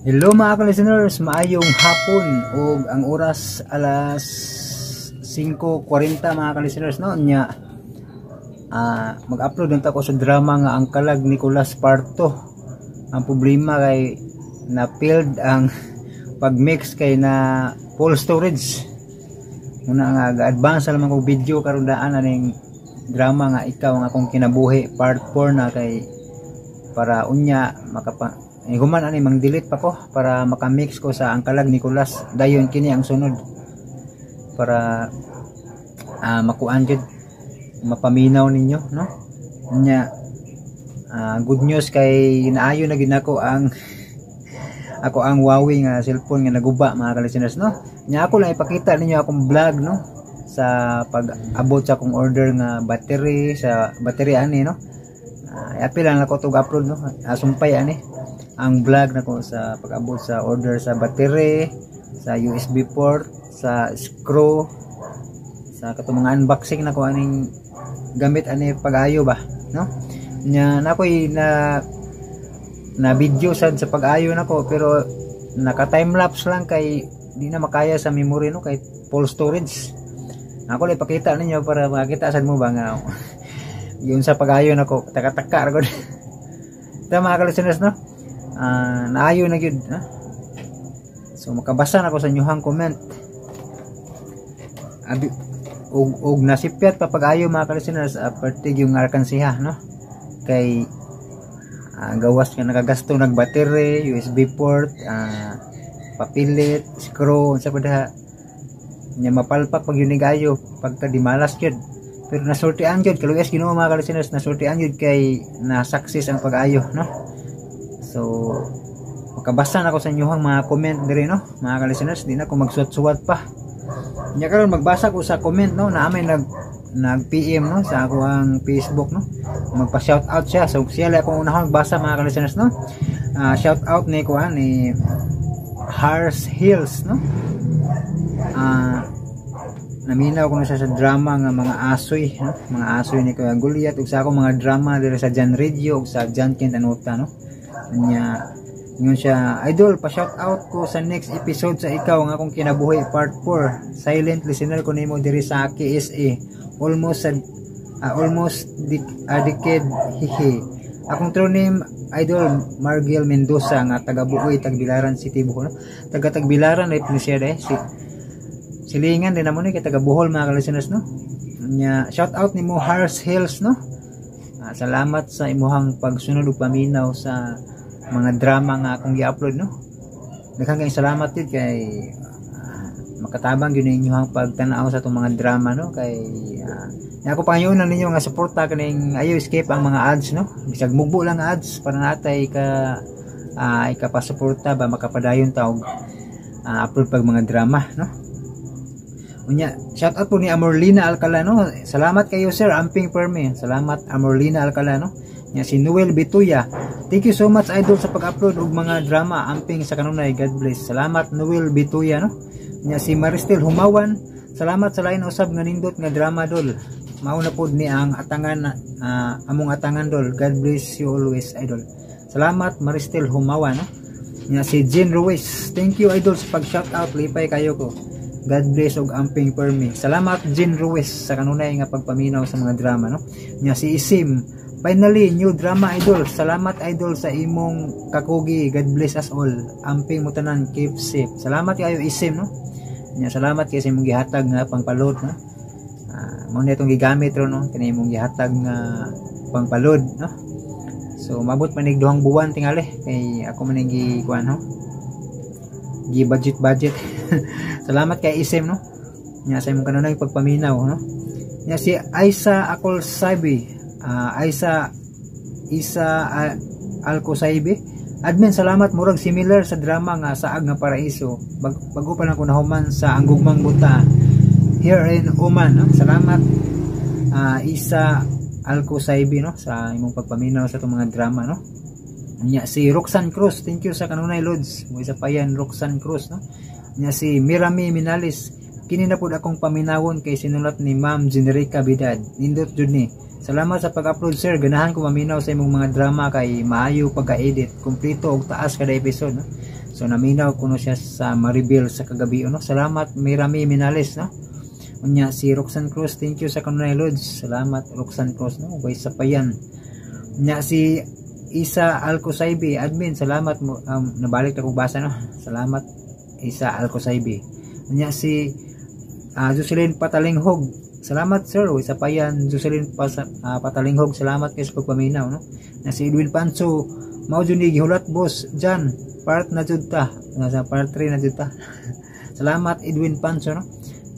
Hello, mga ka-listeners, maayong hapon ug ang oras alas 5:40, mga ka-listeners, no. Nya mag-upload unta ko sa drama nga Ang Kalag Nicolas Part 2. Ang problema kay na failed ang pag-mix kay na full storage. Muna nga advance naman ko video karon daan aning drama nga Ikaw ang Akong Kinabuhi Part 4 na kay para unya makapa eh, human ani mang delete pa ko para makamix ko sa Ang Kalag Nicolas. Dayon kini ang sunod para makuan jud, mapaminaw ninyo, no. Nya good news kay naayo na gid nako ang ako ang Huawei nga cellphone nga naguba, mga ka-listeners, no. Nya ako lang ipakita ninyo akong vlog, no, sa pag-abot sa akong order nga battery, sa battery ani, no. Apil lang ako to upload, no. Sumpay ani ang vlog nako sa pag-abot sa order sa battery, sa USB port, sa screw, sa katong mga unboxing nako aning gamit ani pag-ayo ba, no. Nya nakoy na na video sad sa pag-ayo nako pero naka time lapse lang kay di na makaya sa memory, no, kay full storage. Ako lang ipakita ninyo para makita sad mo ba nga yun sa pag-ayo nako, taka-taka ra gud. Ito, mga ka-listeners, no, naayo na gyud, ha? So makabasa na ko sa inyong comment. Abi og nasipyat pa pag-ayo, mga ka-listeners, pertig yung alkansiha, no, kay gawas nga nakagasto nag battery, USB port, papilit, screw, unsa pa diha. Nya mapalpak pag yun ayo pagka di malas gyud, pero nasultian gyud, kaluyas Ginoo, mga ka-listeners, nasultian gyud kay na success ang pag-ayo, no. So makabasa na ako sa inyong mga comment diri, no, mga ka-listeners. Di na ko magsuwat-suwat pa. Nya karon magbasa ko sa comment, no, na amin nag nag PM, no, sa ako ang Facebook, no. Magpa shout out siya. So siya lang akong unahon magbasa, mga ka-listeners, no. Shout out ni kuan ni Hars Hills, no. Naminaw ko na siya sa drama nga Mga Asoy, no? Mga Asoy ni Kuya Goliath ug sa akong mga drama diri sa Jan Radio ug sa Jan Kent Anuta, no. Nya ingon siya, "Idol, pa shout out ko sa next episode sa Ikaw nga Akong Kinabuhi Part 4. Silent listener ko nimo diri sa KSA. Almost sa almost a decade, hihi. Akong true name, Idol, Margel Mendoza nga taga Buoy, Tagbilaran City, Bohol," no? Taga Tagbilaran ay ni siya de. Si silingan din namo ni kay taga Bohol, mga ka-listeners, no. Nya shout out nimo, Hars Hills, no. Salamat sa imuhang pagsunod ug paminaw sa mga drama nga akong gi-upload, no. Daghang kayong salamat din kay makatabang gyud inyong pagtan-aw sa atong mga drama, no, kay ako pangayunan ninyo nga suporta kaning ayo skip ang mga ads, no, bisag mugbo lang ads para natay ka ikapasuporta ba, makapadayon ta og upload pag mga drama, no. Unya, shout out po ni Amorlina Alcala, no. Salamat kayo, sir, amping perme. Salamat, Amorlina Alcala, no. Nya si Noel Bituya. "Thank you so much, idol, sa pag-upload og mga drama. Amping sa kanunay. God bless." Salamat, Noel Bituya, no. Nya si Maristel Humawan. "Salamat sa lain usab nga nindot nga drama, dol. Mao na pod ni ang atangan, among atangan, dol. God bless you always, idol." Salamat, Maristel Humawan, no. Nya si Jean Ruiz. "Thank you, idol, sa pag shout out. Lipay kayo ko. God bless og amping permi." Salamat, Jean Ruiz, sa kanunay nga pagpaminaw sa mga drama, no. Nya si Isim. "Finally, new drama, idol. Salamat, idol, sa imong kakugi. God bless us all. Amping mo tanan, keep safe." Salamat kayo, Isim, no. Nya salamat kay sa imong gihatag nga pangpalod, no. Mao na itong gigamit ron, no, kani imong gihatag nga pangpalod, no. So mabot man nig 2 buwan tingali kay ako man gi kuan, no. Gi budget budget. Salamat kay Isim, no. Nya sa imong kanunay pagpaminaw, no. Nya si Aisa Akol Saibi, Aisa Isa Alcosaibi. "Admin, salamat. Murag similar sa drama nga Saag nga Paraiso. Bago pa lang ko nahuman sa Ang Gugmang Buta here in Oman," no? Salamat, Isa Alcosaibi, no, sa imong pagpaminaw sa itong mga drama, no. Nya si Roxanne Cruz, "Thank you sa kanunay, Lods." Mo isa pa yan, Roxanne Cruz, no. Nya si Mirami Minalis, "Kini na pud akong paminawon kay sinulat ni Ma'am Generica Bidad. Nindot jud ni." Salamat sa pag-upload, sir. Ganahan ko maminaw sa imong mga drama kay maayo pagka-edit, kumpleto og taas kada episode, no? So naminaw kuno siya sa Maribel sa kagabi, no? Salamat, Mirami Minales, no? Unya si Roxanne Cruz, thank you sa kanunay, Lods. Salamat, Roxanne Cruz, no? Way sa payan. Unya si Isa Alcosaibi, admin, salamat mo. Nabalik na kong basa, no? Salamat, Isa Alcosaibi. Unya si Jocelyn Patalinghog. Salamat, sir. Uy, sa payan, Jocelyn Patalinghog, salamat kay sa pagpaminaw, no? Na si Edwin Panso, mao jud ni gihulat, boss Jan, part na jud ta. Nasa part 3 na jud ta. Salamat, Edwin Panso, no?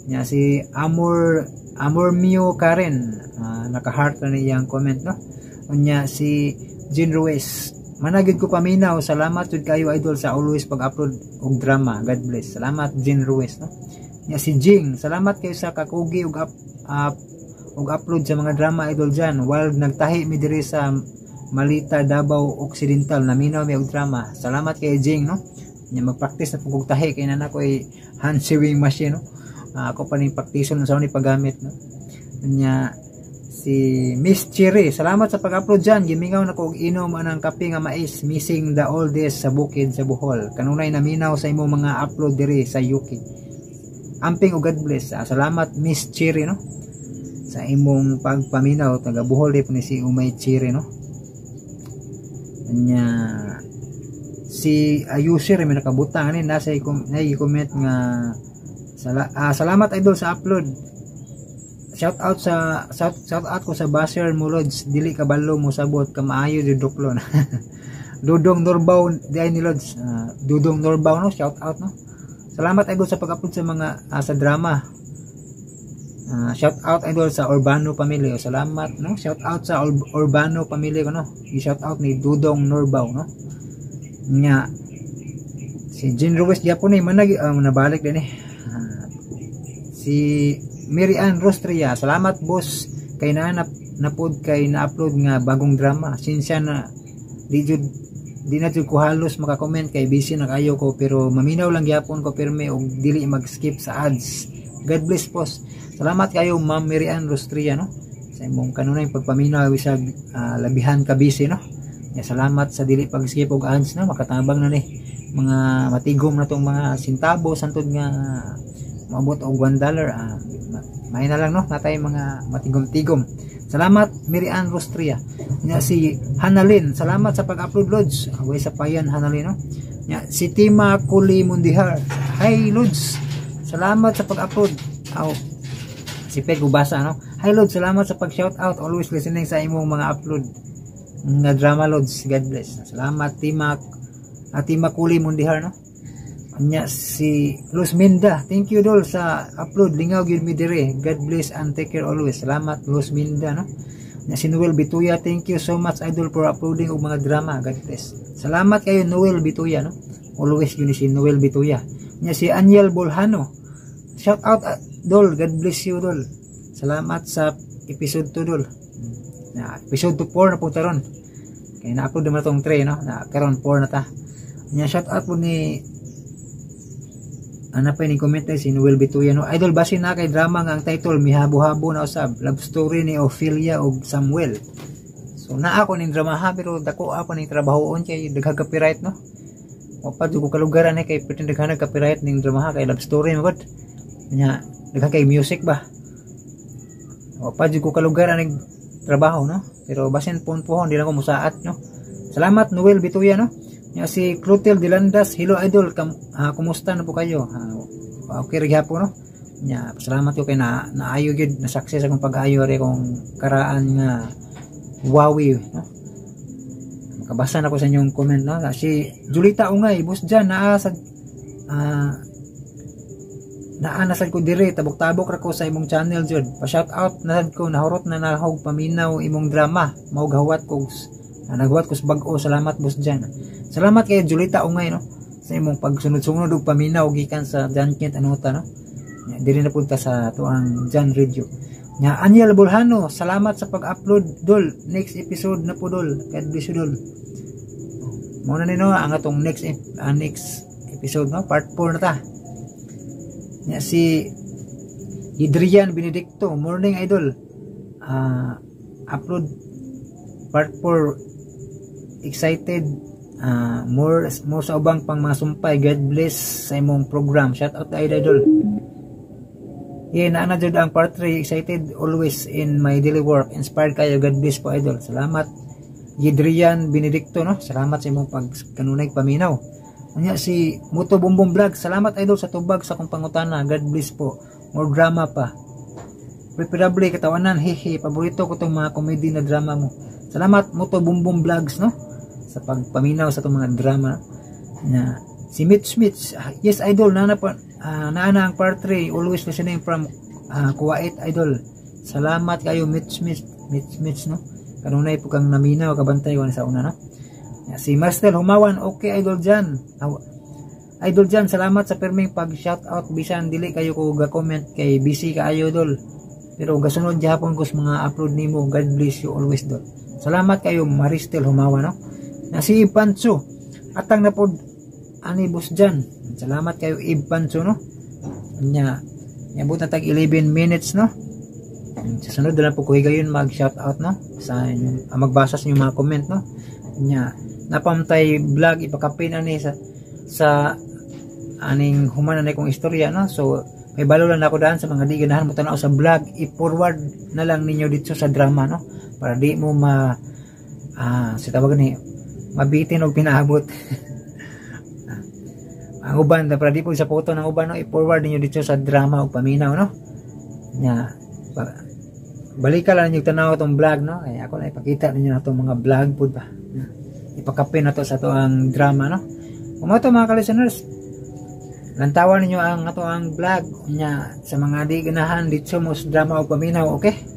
Nya si Amor Amor Mio Karen, naka-heart na niyang comment, no? Unya si Jean Ruiz, managid ko paminaw, salamat jud kayo, idol, sa always pag-upload og drama. God bless. Salamat, Jean Ruiz, no? Nya si Jing, salamat kayo sa kakugi og upload sa mga drama, idol Jan. While nagtahi mi diri sa Malita, Davao Occidental, naminaw mi og drama. Salamat kay Jing, no? Nya magpractice na pud tahi kay nana ko ay hand sewing machine, no? Ako pa ning praktison sa ni paggamit, no? Nya si Miss Cherry, salamat sa pag-upload dyan. Gimingaw na ko og inom anang kape nga mais, missing the oldies sa bukid sa Bohol. Kanunay naminaw sa imong mga upload diri sa UK. Amping o God bless. Salamat, Miss Cherry, no? Sa imong pagpaminaw. Taga Bohol di po ni si Umay Cherry, no? Nya si user may nakabutang ani nasa i-comment nga salamat, idol, sa upload. Shout out sa shout out ko sa basher mo, Lods, dili kabalo mo sabot kamaayo di duklon. Dudong Norbaw di ay ni Lods. Dudong Norbaw, no? Shout out, no? Salamat, idol, sa pag-upload sa mga sa drama. Shout out, idol, sa Urbano family. Salamat, no? Shout out sa Urbano family ko, no? I-shout out ni Dudong Norbaw, no? Nya si Jean Ruiz gyapon ni manag nabalik din eh. Si Mary Ann Rostria, salamat, boss, kay naanap na pod kay na-upload nga bagong drama. Sinsya na di jud di na jud ko halos maka-comment kay busy na kayo ko, pero maminaw lang gyapon ko pirmi og dili mag-skip sa ads. God bless, boss. Salamat kayo, Ma'am Mary Ann Rostria, no? Sa imong kanunay pagpaminaw bisag labihan ka busy, no? Ya, salamat sa dili pag-skip og ads, no? Makatabang na ni mga matigom na tong mga sintabo santod nga maabot og $1. May na lang, no? Natay mga matigom-tigom. Salamat, Mary Ann Rostria. Nya si Hanalin, salamat sa pag-upload, Lods. Away sa payan, Hanalin, no? Nya si Tima Kuli Mundihar. Hi, Lods. Salamat sa pag-upload. Aw. Si Peg Ubasa, no? Hi, Lods, salamat sa pag-shout out. Always listening sa imong mga upload nga drama, Lods. God bless. Salamat, Tima at Tima Kuli Mundihar, no? Nya si Luz Minda, thank you, dol, sa upload. Lingaw gyud mi dire. God bless and take care always. Salamat, Luz Minda, no? Nya si Noel Bituya, thank you so much, idol, for uploading og mga drama. God bless. Salamat kayo, Noel Bituya, no? Always yun si Noel Bituya. Nya si Aniel Bolhano, shout out, dol. God bless you, dol. Salamat sa episode 2, dol. Na episode 2 4 na po taron. Kay na-upload naman tong 3, no? Na karon 4 na ta. Nya shout out po ni ano pa ni comment si Noel Bituya, no? Idol, basin na kay drama nga ang title Mihabo-habo na usab, love story ni Ophelia ug Samuel. So naa ako ning drama ha, pero dako ako ning trabahoon kay daghang copyright, no? Wa pa jud ko kalugaran eh kay perting daghan copyright ning drama ha, kay love story man gud. Nya daghan kay music ba. Wa pa jud ko kalugaran ning trabaho, no? Pero basin pun-puhon di lang ko musaat, no? Salamat, Noel Bituya, no? Nya si Clotilde Delandas, hello, idol, kumusta na po kayo? Okay ra gyapon, no? Nya salamat ko kay na naayo gyud na success akong pag-ayo ri kong karaan nga Huawei, no? Makabasa na ko sa inyong comment, no? Si Julita Ungay, boss dyan, naa sa naa na sad ko dire, tabok-tabok ra ko sa imong channel jud. Pa shout out na sad ko, nahurot na nahog paminaw imong drama. Mao gahawat ko naghuwat ko sa bag-o. Salamat, boss Jan. Salamat kay Julita Ungay, no? Sa imong pagsunod-sunod og paminaw gikan sa Jan Kent Anuta, no? Diri na punta sa tuang Jan Radio. Nya Aniel Bolhano, salamat sa pag-upload, dol. Next episode na po, dol. God bless you, dol. Mao na ni, no, ang atong next episode, no? Part 4 na ta. Nya si Adrian Benedicto, morning, idol. Upload part 4, excited, more more sa ubang pang mga sumpay. God bless sa imong program. Shout out, idol. Yeah, naa na jud ang part 3. Excited always in my daily work. Inspired kayo. God bless po, idol. Salamat. Yidrian Benedicto, no? Salamat sa imong pag kanunay paminaw. Unya si Muto Bumbong Vlog. Salamat, idol, sa tubag sa akong pangutana. God bless po. More drama pa. Preferably katawanan. Hehe. Paborito ko tong mga comedy na drama mo. Salamat, Muto Bumbong Vlogs, no? Sa pagpaminaw sa itong mga drama. Na si Mitch Mitch. Yes, idol, nana pa, naa na ang part 3. Always listening from Kuwait, idol. Salamat kayo, Mitch Mitch, Mitch Mitch, no? Kanunay po kang naminaw, kabantay ko sa una, no? Si Marcel Humawan, okay, idol dyan. Idol dyan, salamat sa pirming pag shout out bisan dili kayo ko ga-comment kay busy kaayo, idol. Pero gasunod gyapon ko sa mga upload nimo. God bless you always, dol. Salamat kayo, Maristel Humawan, no? Na si Pancho, atang na pod ani, boss dyan. Salamat kayo, Ipancho, no? Nya, niabot na tag 11 minutes, no? Sa sunod na lang po ko higayon mag shout out, no? Sa inyong, magbasa sa inyong mga comment, no? Nya, napamtay vlog ipakapin ani sa aning human na kong istorya, no? So, may balo lang ako daan sa mga di ganahan mo tanaw sa vlog, i-forward na lang ninyo dito sa drama, no? Para di mo ma sa tawag ni mabitin og pinaabot ang uban, para di po sa photo ng uban, no? I-forward ninyo dito sa drama o paminaw, no? Nya, balik ka lang ninyo tanaw itong vlog, no? Kaya ako na ipakita ninyo na itong mga vlog po ba, ipakapin na to sa to ang drama, no? Kung to mga ka-listeners, lantawan ninyo ang ato ang vlog. Nya, sa mga di ganahan dito mo sa drama o paminaw, okay?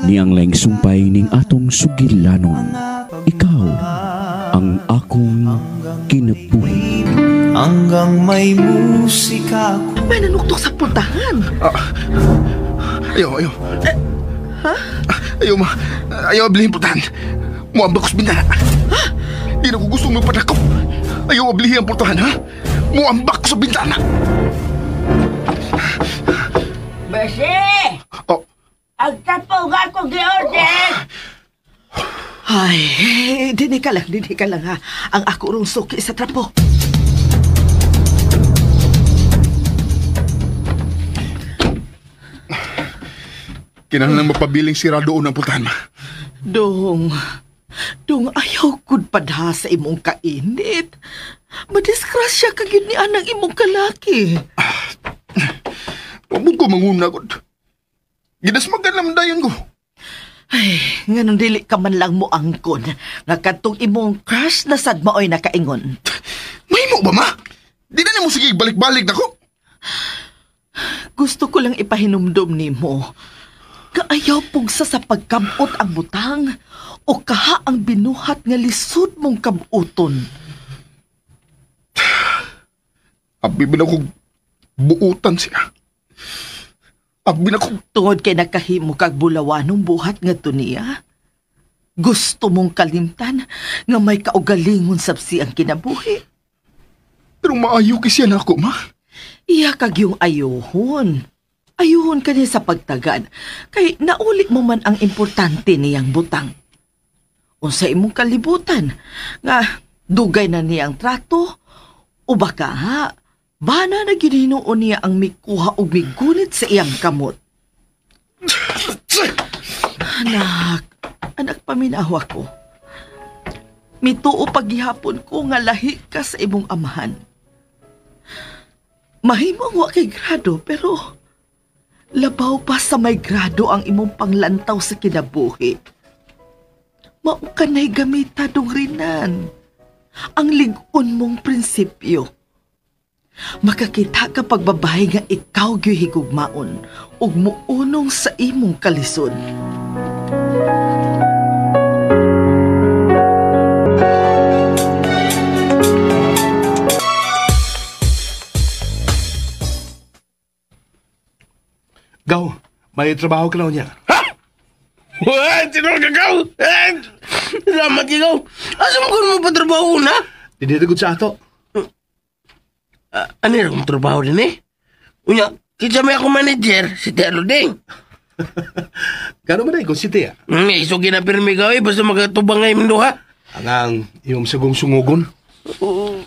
Ni ang laing sumpay ning atong sugilanon. Ikaw ang akong kinabuhi. Hanggang may musika ko. May nanuktok sa puntahan. Ayaw, ayaw. Ha? Ayaw, ma. Ayaw, ablihin pultahan. Muambak ko sa bintana. Ha? Di na ko gustong magpadakop. Ayaw, ablihin ang pultahan, ha? Muambak ko sa bintana. Besi! Oh. Ang tapugan ko gi-order! Ay, dini ka lang ha. Ang ako rong suki sa trapo. Kinahanglan mapabiling sira doon ang pultahan, ma. Dong, ayaw kud padha sa imong kainit. Madisgrasya ka gyud ni anang imong kalaki. Wag ko manguna gud. Gidasmagan naman dayon ko. Ay, nganong dili ka man lang mo angkon nga kadtong imong crush na sad maoy nakaingon. Mahimo ba, ma? Di na nimo sige balik-balik nako. Gusto ko lang ipahinumdom nimo. Kaayaw pugsa sa pagkabot ang butang o kaha ang binuhat nga lisod mong kabuton. Abi ba na kong buutan siya? Abi na kong... Tungod kay nakahimo kag bulawanong buhat nga niya. Gusto mong kalimtan nga may kaugalingon sabsi ang kinabuhi. Pero maayo kay siya na ako, ma. Iya kag yung ayuhon. Ayuhon ka niya sa pagtagan. Kay nauli mo man ang importante niyang butang. O sa imong kalibutan, nga dugay na niyang trato, o baka ha, bana na gininoo niya ang mikuha o migunit sa iyang kamot. Anak, paminawa ko. Mituo paghihapon ko nga lahi ka sa imong amahan. Mahimong wa kay grado, pero labaw pa sa may grado ang imong panglantaw sa kinabuhi. Mao ka na'y gamita dong rinan. Ang lig-on mong prinsipyo. Makakita ka pagbabae nga ikaw gyud higugmaon ug muunong sa imong kalisod. Gaw, may trabaho ka na niya. Ha? Wah, tinawag ka, Gaw! Salamat ka, Gaw! Asa mo kung mo patrabaho na? Dinirigod sa ato. Ano yung akong trabaho din eh? Unya, kitsa may ako manager, si Tia Luding. Gano'n man na kung si Tia? Isugi na pirmi, Gaw eh, basta magkatubang ngayon mendo ha. Ang iyong sagong sungugon.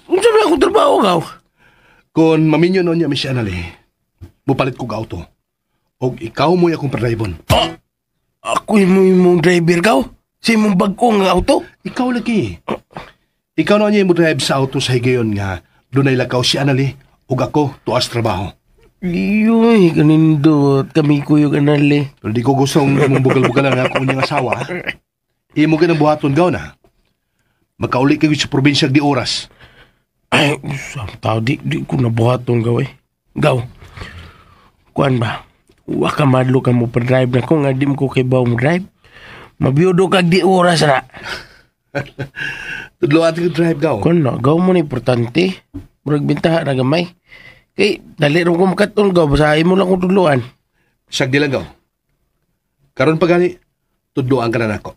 Unsa may akong trabaho, Gaw? Kung maminyo noon niya, Miss Anali, mupalit kog auto. Og ikaw mo'y akong pardraybon. Oh, ako yung mong driver, Gaw? Sa imong bag-o nga auto? Ikaw lagi. Ikaw na niya mo drive sa auto sa higayon nga dunay lakaw si Anali ug ako tuas trabaho. Iyoy, kanindot. Kami kuyog, Anali. Pero di ko gustong imong bugal-bugalan nga akong inyong asawa. Imo ka ng buhaton, Gaw na. Makauli kayo sa probinsya di oras. Ay, sa tao, di ko nabuhaton, Gaw eh. Gaw, kuan ba? Wa ka madlo ka mo pa-drive na ko nga di mo ko kay baw mo drive. Mabiyudo kag di oras na. Tudlo ating drive, Gaw. Kun na, Gaw mo na importante. Murag bintaha na gamay. Kay, dali rin ko makatol, Gaw. Basahin mo lang kung tudloan. Sagdi lang, Gaw. Karon pa gani, tudloan ka na nako.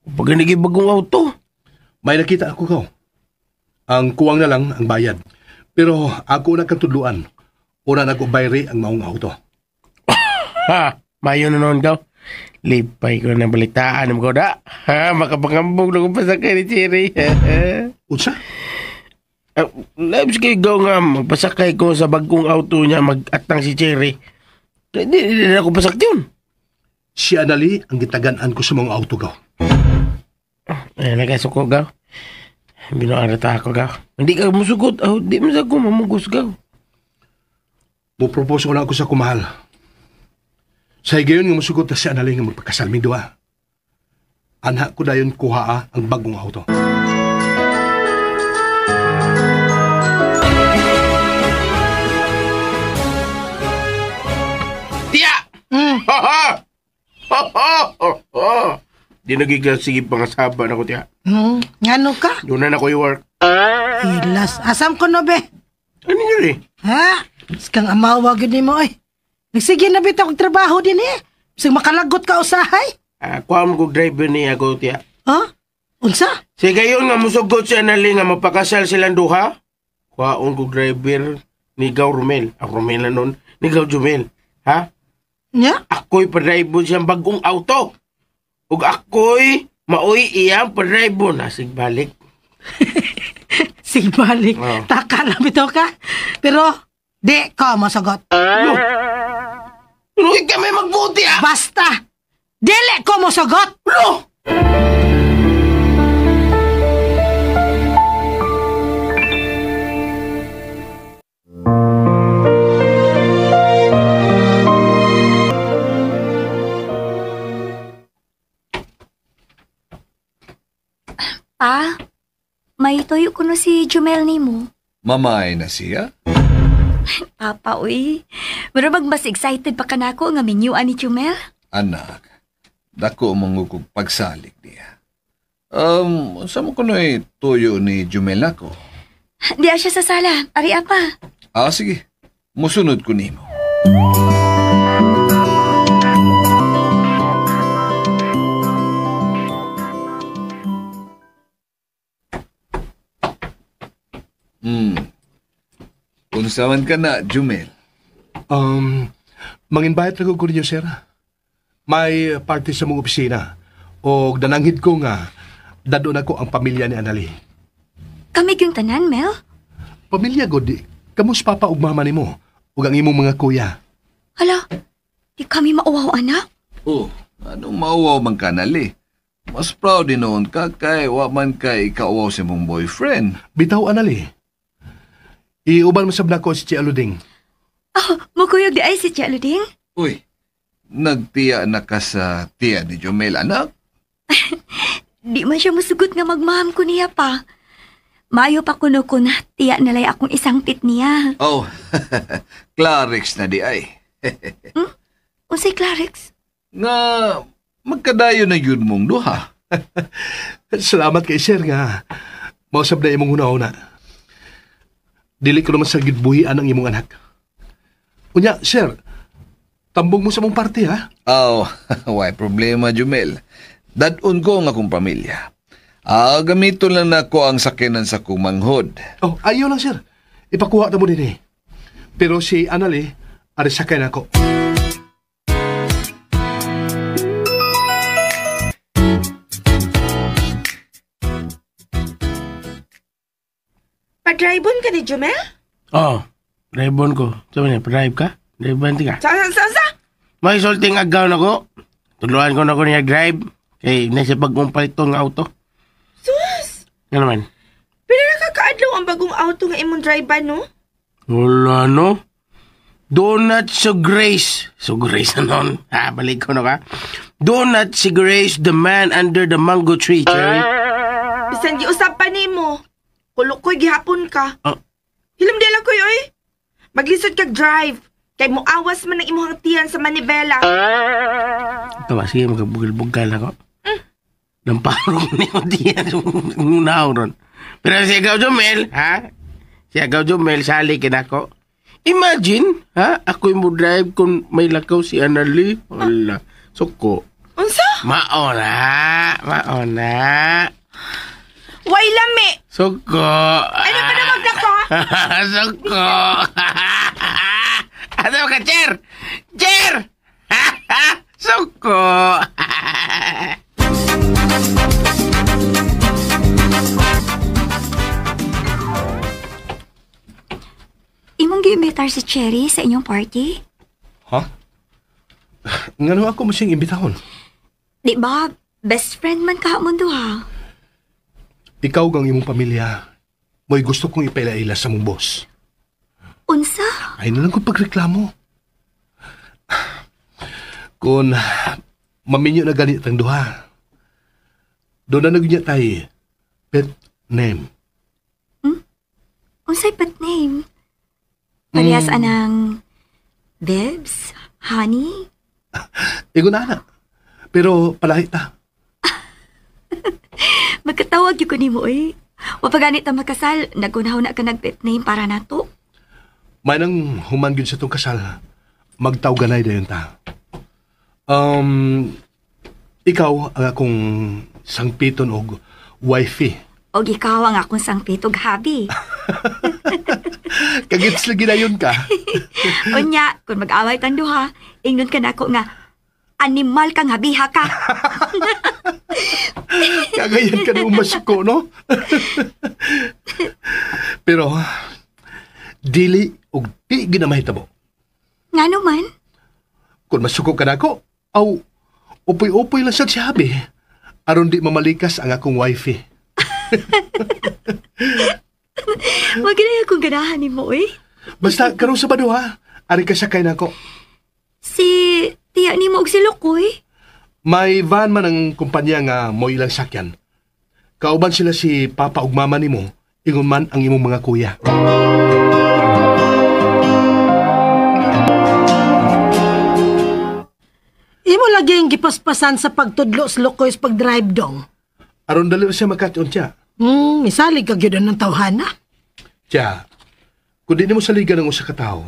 Pag ganigay bagong auto. May nakita ako, Gaw. Ang kuwang na lang ang bayad. Pero ako na kang tudloan. Una na ko bayri ang maong auto. Ha! Mayo na noon, Gaw. Lipay ko na balitaan mo ko da. Ha, makapangambog na kong pasakay ni Cherry. Unsa? Labs kay Gaw nga, magpasakay ko sa bagong auto niya, mag-atang si Cherry. Hindi na ako pasak yun. Si Anali ang gitagan-an ko sa mga auto, Gaw. Ay, nagkasuko, Gaw. Binuarata ako, Gaw. Hindi ka musugot. Oh, di mo sa ko mamugos, Gaw. Mupropose ko na ako sa kumahal. Sa higayon nga musugot na si Anali nga magpakasal ming duha. Anha ko dayon kuhaa ang bagong auto. Tiya! Ha ha! Di nagigil sige pangasaba na ko tiya. Ngano ka? Doon na ko i-work. Hilas. Asam ko no be? Ano yun eh? Ha? Sikang amawa gyud nimo oy. Nagsige na bitaw og trabaho din eh. Bisag makalagot ka usahay. Kuha mo ko driver niya ko tiya. Ha? Unsa? Sige yun nga musugot si Anali nga mapakasal silang duha. Kuhaon ko driver ni Gaw Romel. Ang Romel na nun. Ni Gaw Jumel. Ha? Nya? Ako'y padrive siyang bagong auto. Ug ako'y maoy iyang padrive na. Sigbalik. Sigbalik. Oh. Taka lang bitaw ka. Pero di ko mosugot. No. Pero kami magbuti ah. Basta. Dili ko mosugot. No. Pa, may tuyo ko no si Jumel nimo. Mamay na siya? Papa, uy. Pero mag mas excited pa ka na ako nga menyuan ni Jumel. Anak, dako mong kog pagsalig niya. Sa mo kuno'y tuyo ni Jumel ako? Di siya sa sala. Ari apa. Ah, sige. Musunod ko nimo. Unsa man ka na, Jumel? Mang-invite na ko ninyo, sir. May party sa mong opisina. O dananghid ko nga, dadon ako ang pamilya ni Anali. Kami yung tanan, Mel? Pamilya, godi. Kamus papa ug mama nimo ug ang imong mga kuya. Hala, di kami mauwaw, anak. Oh, anong mauwaw man ka, Nali? Mas proud din noon ka kay wa man kay ikauwaw sa mong boyfriend. Bitaw, Anali. Iuban mo sab nako si Chia Luding. Oh, mukuyog di ay si Chia Luding? Uy, nagtiya na ka sa tiya ni Jumel, anak? Di man siya musugot nga magmaham ko niya pa. Maayo pa kuno ko na tiya nalay akong isang tit niya. Oh, Clarix na di ay. Unsay Clarix? Nga, magkadayo na yun mong duha. Salamat kay sir nga. Mausap na imong una-una. Dili ko naman sa gidbuhian ang imong anak. Unya, sir, tambong mo sa mong party, ha? Oh, why problema, Jumel. Dadun ko ang akong pamilya. Gamiton lang nako ang sakyanan sa kumanghod. Oh, ayaw lang, sir. Ipakuha na mo din eh. Pero si Anali, ari sakay na ako. Pa-drive-on ka ni Jumel? Oo, drive-on ko. Sabi niya, pa-drive ka? Drive-on ka? Sa? May sulting agaw na ko. Tuluan ko na ko niya drive. Kay nasa pag-umpalit tong auto. Sus! Ano naman? Pero nakakaadlaw ang bagong auto nga imong drive no? Wala, no? Donut so Grace. So Grace na nun. Ha, balik ko na ka. Donut si Grace, the man under the mango tree, Cherry. Bisan giusap pa nimo. Kulukoy gihapon ka. Oh. Hilom dela koy, oy. Maglisod kag drive. Kay moawas man ang imong tiyan sa manibela. Ito ba, sige, magbugal-bugal ako. Lamparo ko niyo tiyan sa unaw ron. Pero si Agaw Jumel, ha? Si Agaw Jumel, sali kinako. Imagine, ha? Ako'y mo drive kung may lakaw si Anali. Wala. Suko. Unsa? Maona. Maona. Way lami. Suko. Ano pa na magdako? Suko. Ano ka, Chair? Chair! Suko. Imong giimbitar si Cherry sa inyong party? Ha? Ngano ako mo siyang imbitahon? Di ba, best friend man ka mundo ha? Ikaw gang imong pamilya. Mo'y gusto kong ipaila-ila sa mong boss. Unsa? Ay na lang kong pagreklamo. Kung maminyo na ganit ang duha, doon na nagya tayo pet name. Unsay pet name? Parehas anang Bebs, Honey? Igo na, anak. Pero palahi ta. Magkatawag yun ko nimo eh. Wa pa ganit ta makasal, nagunaw na ka nag-pet name para nato. May nang human gyud sa tong kasal. Magtawganay dayon ta. Ikaw ang akong sangpiton og wifey. Og ikaw ang akong sangpit og habi. Kagits lagi na yun ka. Unya, kung mag-away tang duha, ingnon ka nako nga animal kang habiha ka. Kagayan ka na umasuko, no? Pero, dili og di ginamahitabo. Ngano man? Kung masuko ka nako, aw, upoy-upoy lang sad si habi. Aron di mamalikas ang akong wifey. Wag na akong ganahan nimo eh. Basta karong Sabado ha, ari ka sakay nako. Si tiya nimo og si Lukoy. May van man ang kumpanya nga mo ilang sakyan. Kauban sila si papa ug mama nimo, ingon man ang imong mga kuya. Imo lagi ang gipaspasan sa pagtudlo sa Lukoy sa pag-drive dong. Aron dali siya makation siya. Misalig ka gyud ng tawhana. Tiya, kung di nimo saligan ang usa ka tawo,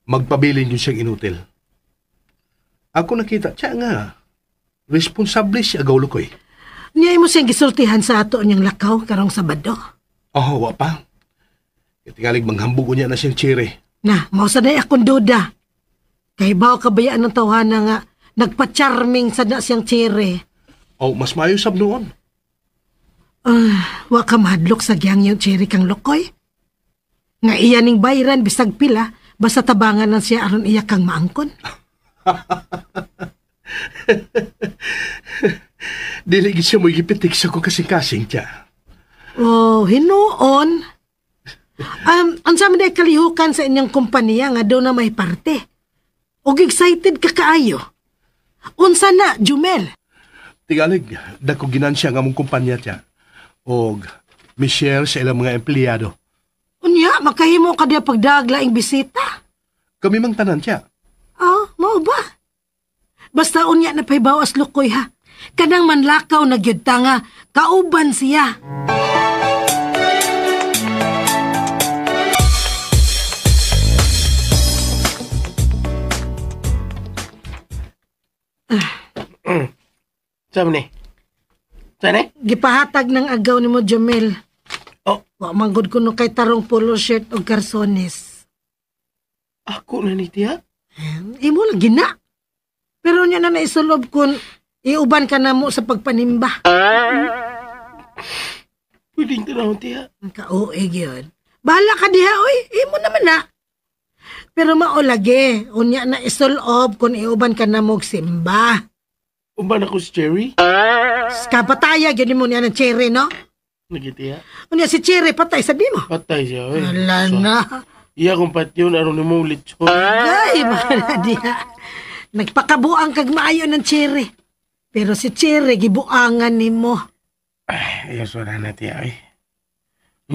magpabilin yun siyang inutil. Ako nakita, tiya nga, responsable si Agaw Lukoy. Niya imo siyang gisultihan sa ato niyang lakaw karong Sabado. Oh, wa pa. Tingalig manghambog niya na siyang tsiri. Na, mao sa day akong duda. Kay baw kabayaan ng tawhana nga nagpa-charming sa na siyang tsiri. Oh, mas maayo sab noon. Wa ka mahadlok sa giyang yung cherry kang Lukoy. Nga iya ning bayran bisag pila, basta tabangan lang siya aron iya kang maangkon. Dili gid siya mo gipitik sa ko kasing-kasing tiya. Oh, hinuon. Unsa man day kalihukan sa inyong kompanya nga daw na may parte. Og excited ka kaayo. Unsa na, Jumel? Tingalig, dako ginansya nga mong kumpanya tiya. Og mi share sa ilang mga empleyado. Unya, makahimo ka diya pagdaglaing bisita. Kami mang tanan tiya. Ah, mao ba? Basta unya na pahibawas Lukoy ha. Kanang manlakaw na gyud ta nga kauban siya. Sabi ni? Saan eh? Gipahatag ng agaw nimo Jumel. Oh. Wa man gud kuno kay tarong polo shirt og karsones. Ako na ni tiya? Imo lang gina. Pero nya na naisulob kun iuban ka na mo sa pagpanimba. Pwedeng tanawon tiya. Kauig yun. Bahala ka diha, oy. Imo naman na. Pero mao lagi, unya na isulob kun iuban ka na mo og simba. Uban ako si Cherry? Kapataya, gyud mo niya ng Cherry, no? Lagi tiya. Unya si Cherry, patay, sabi mo. Patay siya, oy. Wala So, na. Iya kong patyon, aron nimo litson. Ay, bahala diha. Nagpakabuang kag maayo ng Cherry. Pero si Cherry, gibuangan nimo. Ay, ayaw wala na tiya, oy.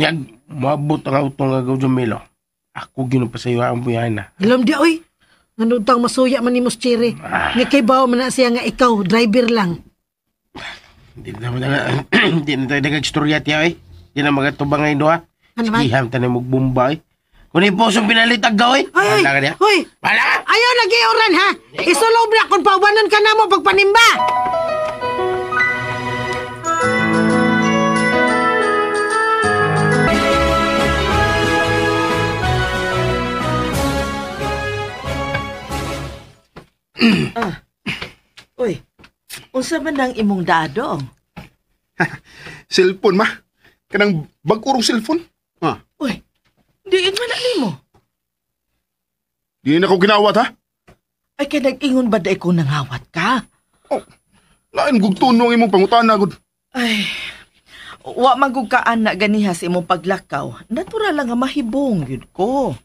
Nyag, moabot ang auto nga agaw Jumelo. Ako ginupasayo ang buyahan na. Alam di, oy. Ano tang masuya man nimo si Cherry. Nga kay bawo man na siya nga ikaw, driver lang. Hindi na hindi na tayo nag-istorya tiya, oy. Di na magatubang ngayon doha. Ano man? Sige, ham tayo magbumba, oy. Kung iposong pinalitag ka, oy. Ay, Wala ka niya. Hoy! Wala ka! Ayaw lagi oran ha! Isulob na kung paubanon ka na mo pagpanimba! Uy, unsa man ang imong dadong? Cellphone, ma. Kanang bag-urong cellphone. Ha? Uy, diin man na nimo. Di na ko ginawat, ha? Ay, kay nag-ingon ba da ko nangawat ka? Oh, lain gugtuno ang imong pangutana, gud. Ay, wa man gud ka ana ganiha sa imong paglakaw. Natural lang nga mahibong gyud ko.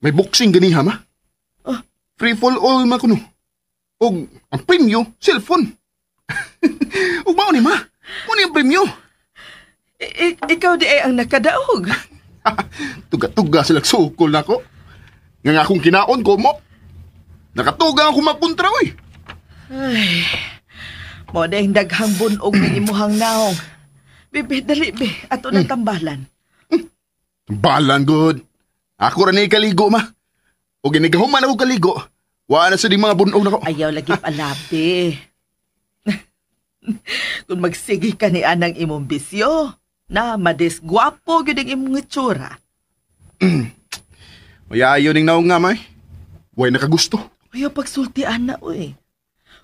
May boxing ganiha, ma. Ah. Free for all man kuno. Og ang premyo, cellphone. Ug mao ni ma. Mao ni ang premyo. Ikaw di ay ang nakadaog. Tuga-tuga sila sukol nako. Nga nga akong kinaon ko mo. Nakatuga ako makontra, oy. Ay, mo na yung daghang bunog ng imuhang naong. Bibi, dali, be. Ato ng tambalan. Tambalan, good. Ako ra ni kaligo, ma. O ginigahuman ako kaligo. Wala na sa di mga bunog nako. Ayaw lagi palabi. Kung magsige ka ni anang imong bisyo, na madisgwapo gyud ang imong itsura. Mayayo ning naong nga, may. Way nakagusto. Ayaw pagsultian na, uy.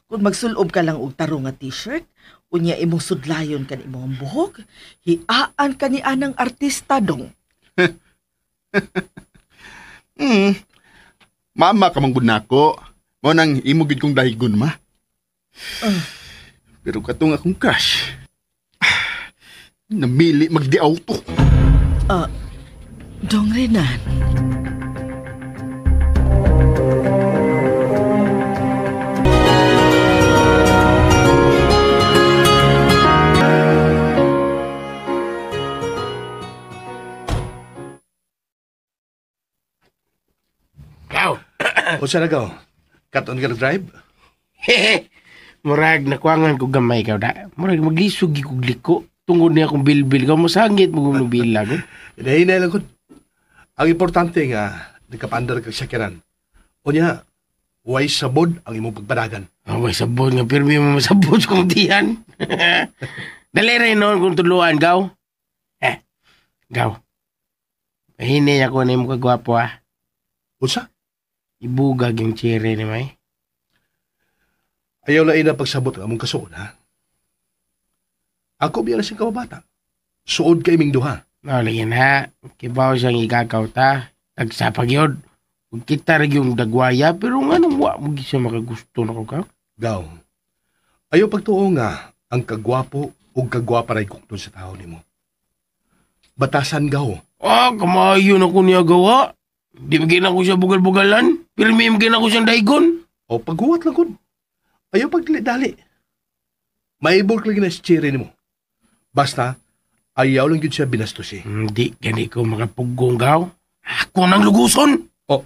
Kung magsulob ka lang og tarong nga t-shirt, unya imong sudlayon kan imong buhok, hiaan ka ni anang artista dong. Mama ka manggod nako. Mao nang imo gid kong dahigon, ma. Pero katong akong crush, namili magdi-auto. Dong Renan. O siya na, Gaw? Katon ka nag-drive? Murag, nakuangan ko gamay ka da. Murag, maglisog kog liko. Tungod niya akong bilbil ka. Masangit mo kong bilag. Hinahinay lang ko. Ang importante nga, nagkapaandar kag sakyanan. O niya, way sabod ang imong pagbadagan. Oh, way sabod nga. Pirmi mo masabod kong diyan. Dali rin noon kung tuluan, Gaw. Gaw. Mahinay ako na imong kagwapo, ah. Unsa? Ibugag yung cherry ni May. Ayaw lain na pagsabot ang among kasuod, ha? Ako biya na siyang kababata. Suod kay iming duha. No, lagi na. Kibaw siyang igagaw ta. Tagsapag yun. Kung kita rin yung dagwaya, pero nga nung wa mo siya makagusto na ko ka. Gaw. Ayaw pagtuo nga ang kagwapo o kagwapa ray kukton sa tao nimo. Batasan, Gaw. Ah, kamayo na ko niya gawa. Di magin ako siya bugal-bugalan. Pero may magin ako siyang daigon. O, paghuwat lang kun. Ayaw pagdali-dali. Maibol lagi na si Cherry nimo. Basta, ayaw lang yun siya binastos eh. Hindi, gani ko makapugong, Gaw. Ako nang luguson. O.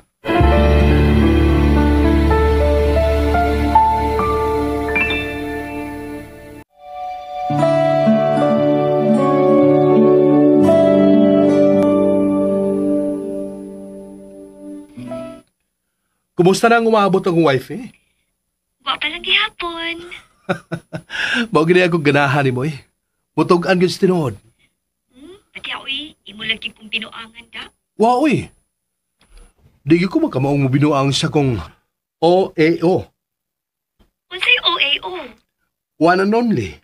Kumusta na ang umaabot ang wife eh? Wa pa lang gihapon. Mao gini akong ganahan ni mo eh. Mutug-an gyud sa tinuod. Pati ako eh, imo lagi kong binuangan da. Wa oy. Di gyud ko makamaong mo binuang sa kong OAO. Unsay OAO? One and only.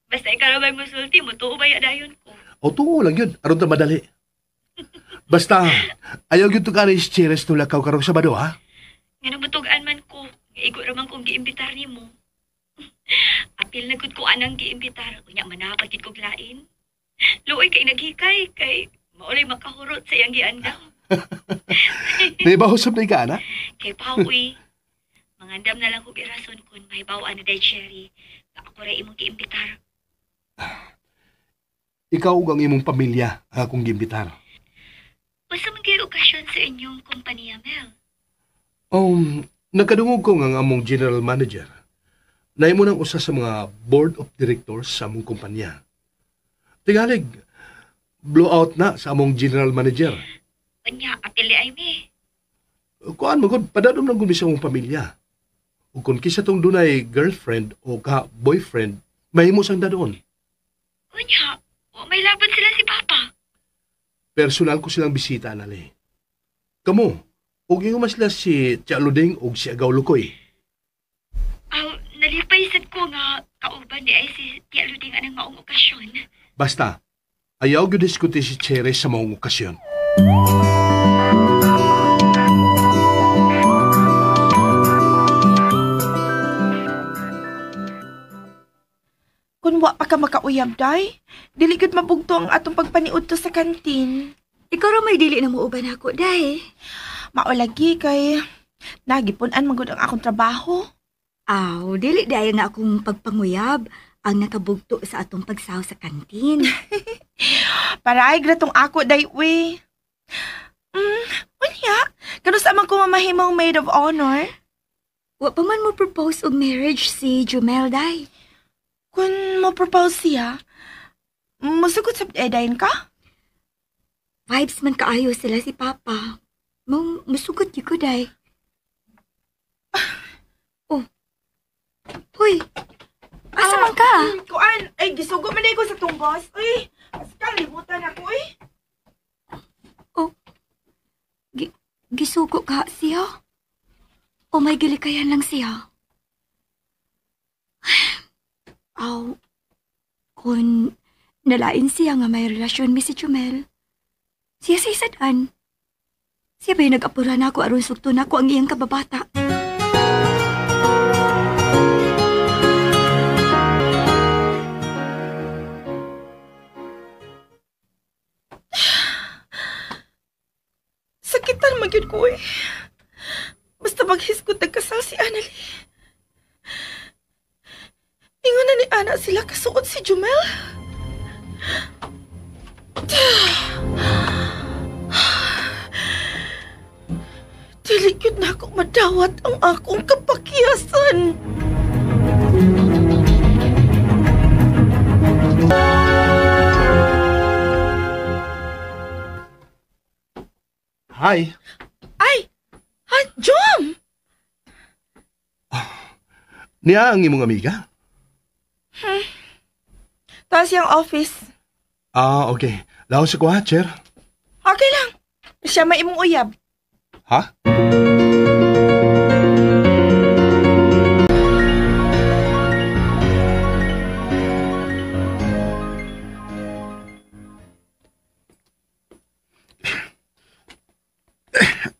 Basta ikaw ra may musulti, mutuo ba ya dayon ko? O tuo lang yun, aron ta madali. Basta, ayaw gyud tugan ni Cheres nulakaw karong Sabado, ha? Nga nang man ko, igo ra man kong giimbitar nimo. Apil na gud ko anang giimbitar, unya manapag gid kog lain. Luoy kay naghikay kay maulay makahurot sa iyang giandam. Di ba usap na ika, ana? Kay Pawi, mangandam na lang kog irason kun mahibaw-an na day Cherry. Nga ako ra imong giimbitar. Ikaw ug ang imong pamilya ang akong giimbitar. Unsa man kay okasyon sa inyong kompanya, Mel? Nagkadungog ko nga ang among general manager. Naimo nang usa sa mga board of directors sa among kumpanya. Tingalig, blowout na sa among general manager. Unya, apili ay mi. Kuan mo gud, padadom lang gud mi sa among pamilya. Ug kung kisa tong dunay girlfriend o ka boyfriend, mahimo sang dadon. Unya, wa may laban sila si Papa. Personal ko silang bisita nali. Kamo, ug ingon man sila si Tia Luding ug si Agaw Lukoy. Aw, nalipay sad ko nga kauban di ay si Tia Luding anang maong okasyon. Basta, ayaw gyud diskuti si Cherry sa maong okasyon. Kung wa pa ka makauyab, day, dili gud mabugto ang atong pagpaniud to sa kantin. Ikaw ra may dili na muuban ako, day. Maolagi kay nagipun-an man gud ang akong trabaho. Aw, dili day nga akong pagpanguyab ang nakabugto sa atong pagsaw sa kantin. Paray gratong ako, day, we. Unya, kanus man ko mamahimong maid of honor? Wa pa man mo propose og marriage si Jumel, day. Kung mo propose siya, musugot sa dayon ka? Vibes man kaayo sila si Papa. Mong musugot yun ko, day. Oh. Hoy, asa man ka? Kuan, ay gisugo man ko sa tong boss. Uy, asika limutan ako, uy. Oh. Gisugo ka siya? O may gilikayan lang siya? Aw, kung nalain siya nga may relasyon mi si Jumel, siya sa isadan. Siya ba'y nag-apura na ako aron sugto na ako ang iyang kababata? Sakitan magyud ko eh. Basta maghisgot nagkasal si Annalie. Ingon na ni Ana sila kasuot si Jumel. Dili gyud na ako madawat ang akong kapakiyasan. Hi. Ay! Ha, Jom! Niya ang imong amiga? Taas yung office. Ah, okay. Laos ko ha, chair. Okay lang. Siya may imong uyab. Ha?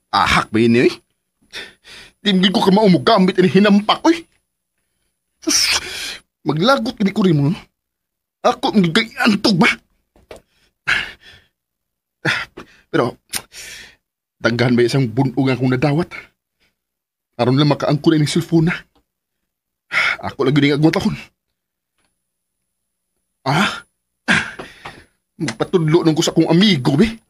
Ahak ba yun eh? Di ko ka maumugamit ini hinampak, oy. Sus, maglagot ini ko rin mo. Ako magigayantog ba? Pero, daghan ba isang bunog akong nadawat? Aron lang makaangko na ini cellphone na. Ako lang yun ang agwat akon. Ah? Magpatudlo nung ko sa akong amigo, be.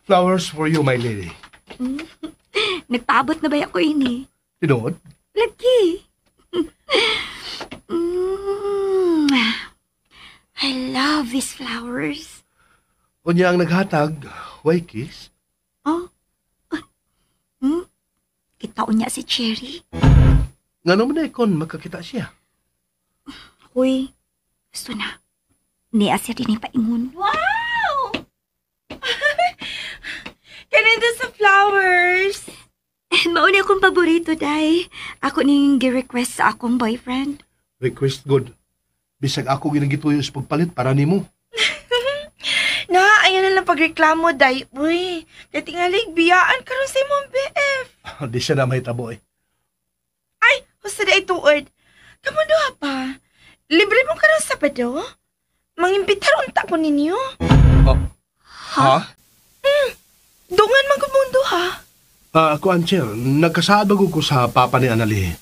Flowers for you, my lady. Nagpaabot na ba ako ini? Tinuod? Lagi. I love these flowers. Unya ang naghatag, way kiss? Oh? Kita unya si Cherry. Ngano man na ikon magkakita siya? Huy, gusto na. Niya siya din paingon. Wow! Kanina sa flowers. Mauni akong paborito, Day. Ako ning gi-request sa akong boyfriend. Request good. Bisag ako ginagituyo sa pagpalit para nimo. Na, ayaw na lang pagreklamo, Day. Uy, kay tingalig, biyaan karon sa imong BF. Di siya na may tabo eh. Ay, husta na ituod. Kamu duha pa. Libre mo karon sa Sabado? Mangimbitar unta ko ninyo. Oh. Ha? Dungan man ko mong duha. Ako, Ancher, nagkasaad ko sa papa ni Annalie.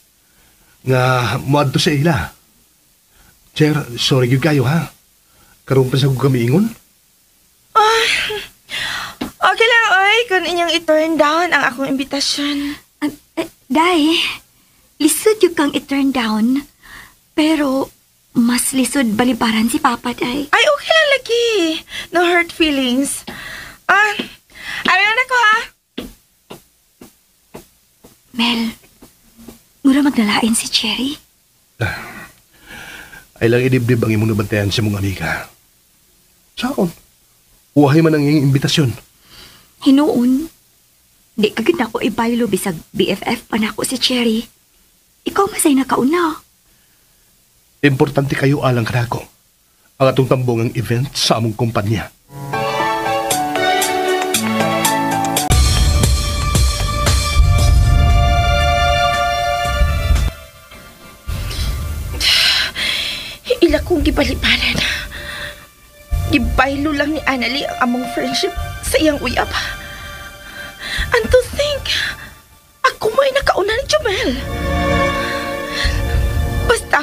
Nga, muadto sa ila. Cher, sorry gyud kayo, ha? Karoon pa sa kong kamiingon? Ay, okay lang, oy. Kung inyong i-turn down ang akong imbitasyon. Day, lisod yung kang i-turn down. Pero, mas lisod balibaran si Papa, Day. Ay, okay lang, lagi. No hurt feelings. Ah, ayaw na ko, ha? Mel, mura magnalain si Cherry. Ay lang idibdib ang imong nabantayan sa mong amiga. Saon? Uwahay man ang iyong imbitasyon. Hinuon, di kagid na ako ibaylo bisag BFF pa na ako si Cherry. Ikaw masay nakauna. Importante kayo alang kanako. Ang atong tambong ang event sa among kumpanya. Ila kong gibalibaran. Gibaylo lang ni Annalie ang among friendship sa iyang uyab. And to think, ako may nakauna ni Jumel. Jumel. Basta,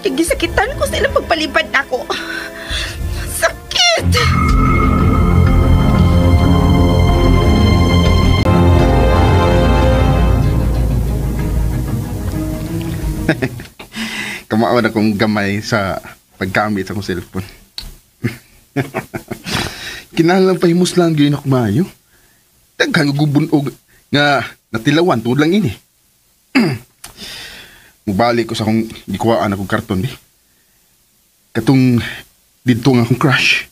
gisakitan ko sa ilang pagpalipad nako. Sakit! Kamao na kong gamay sa paggamit sa akong cellphone. Kinahanglan pahimus lang gyud ako maayo. Daghang gubunog nga natilawan tungod lang ini. Mubalik ko sa akong gikuhaan akong karton di. Katong didto nga akong crush.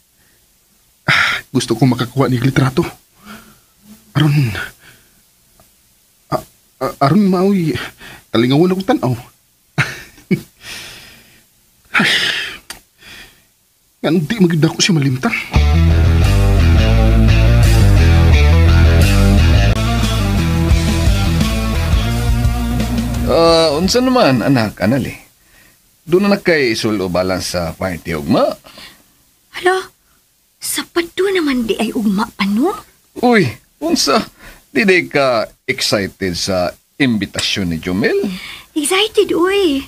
Gusto ko makakuha ni litrato. Aron aron maoy kalingawon akong tan-aw. Nganong di magyud ako siya malimtan. Unsa naman, anak, anali? Doon na kay isulo balance sa party ugma. Hala, sapado naman di ay ugma pa, no? Uy, unsa? Di di ka excited sa imbitasyon ni Jumel? Excited, uy.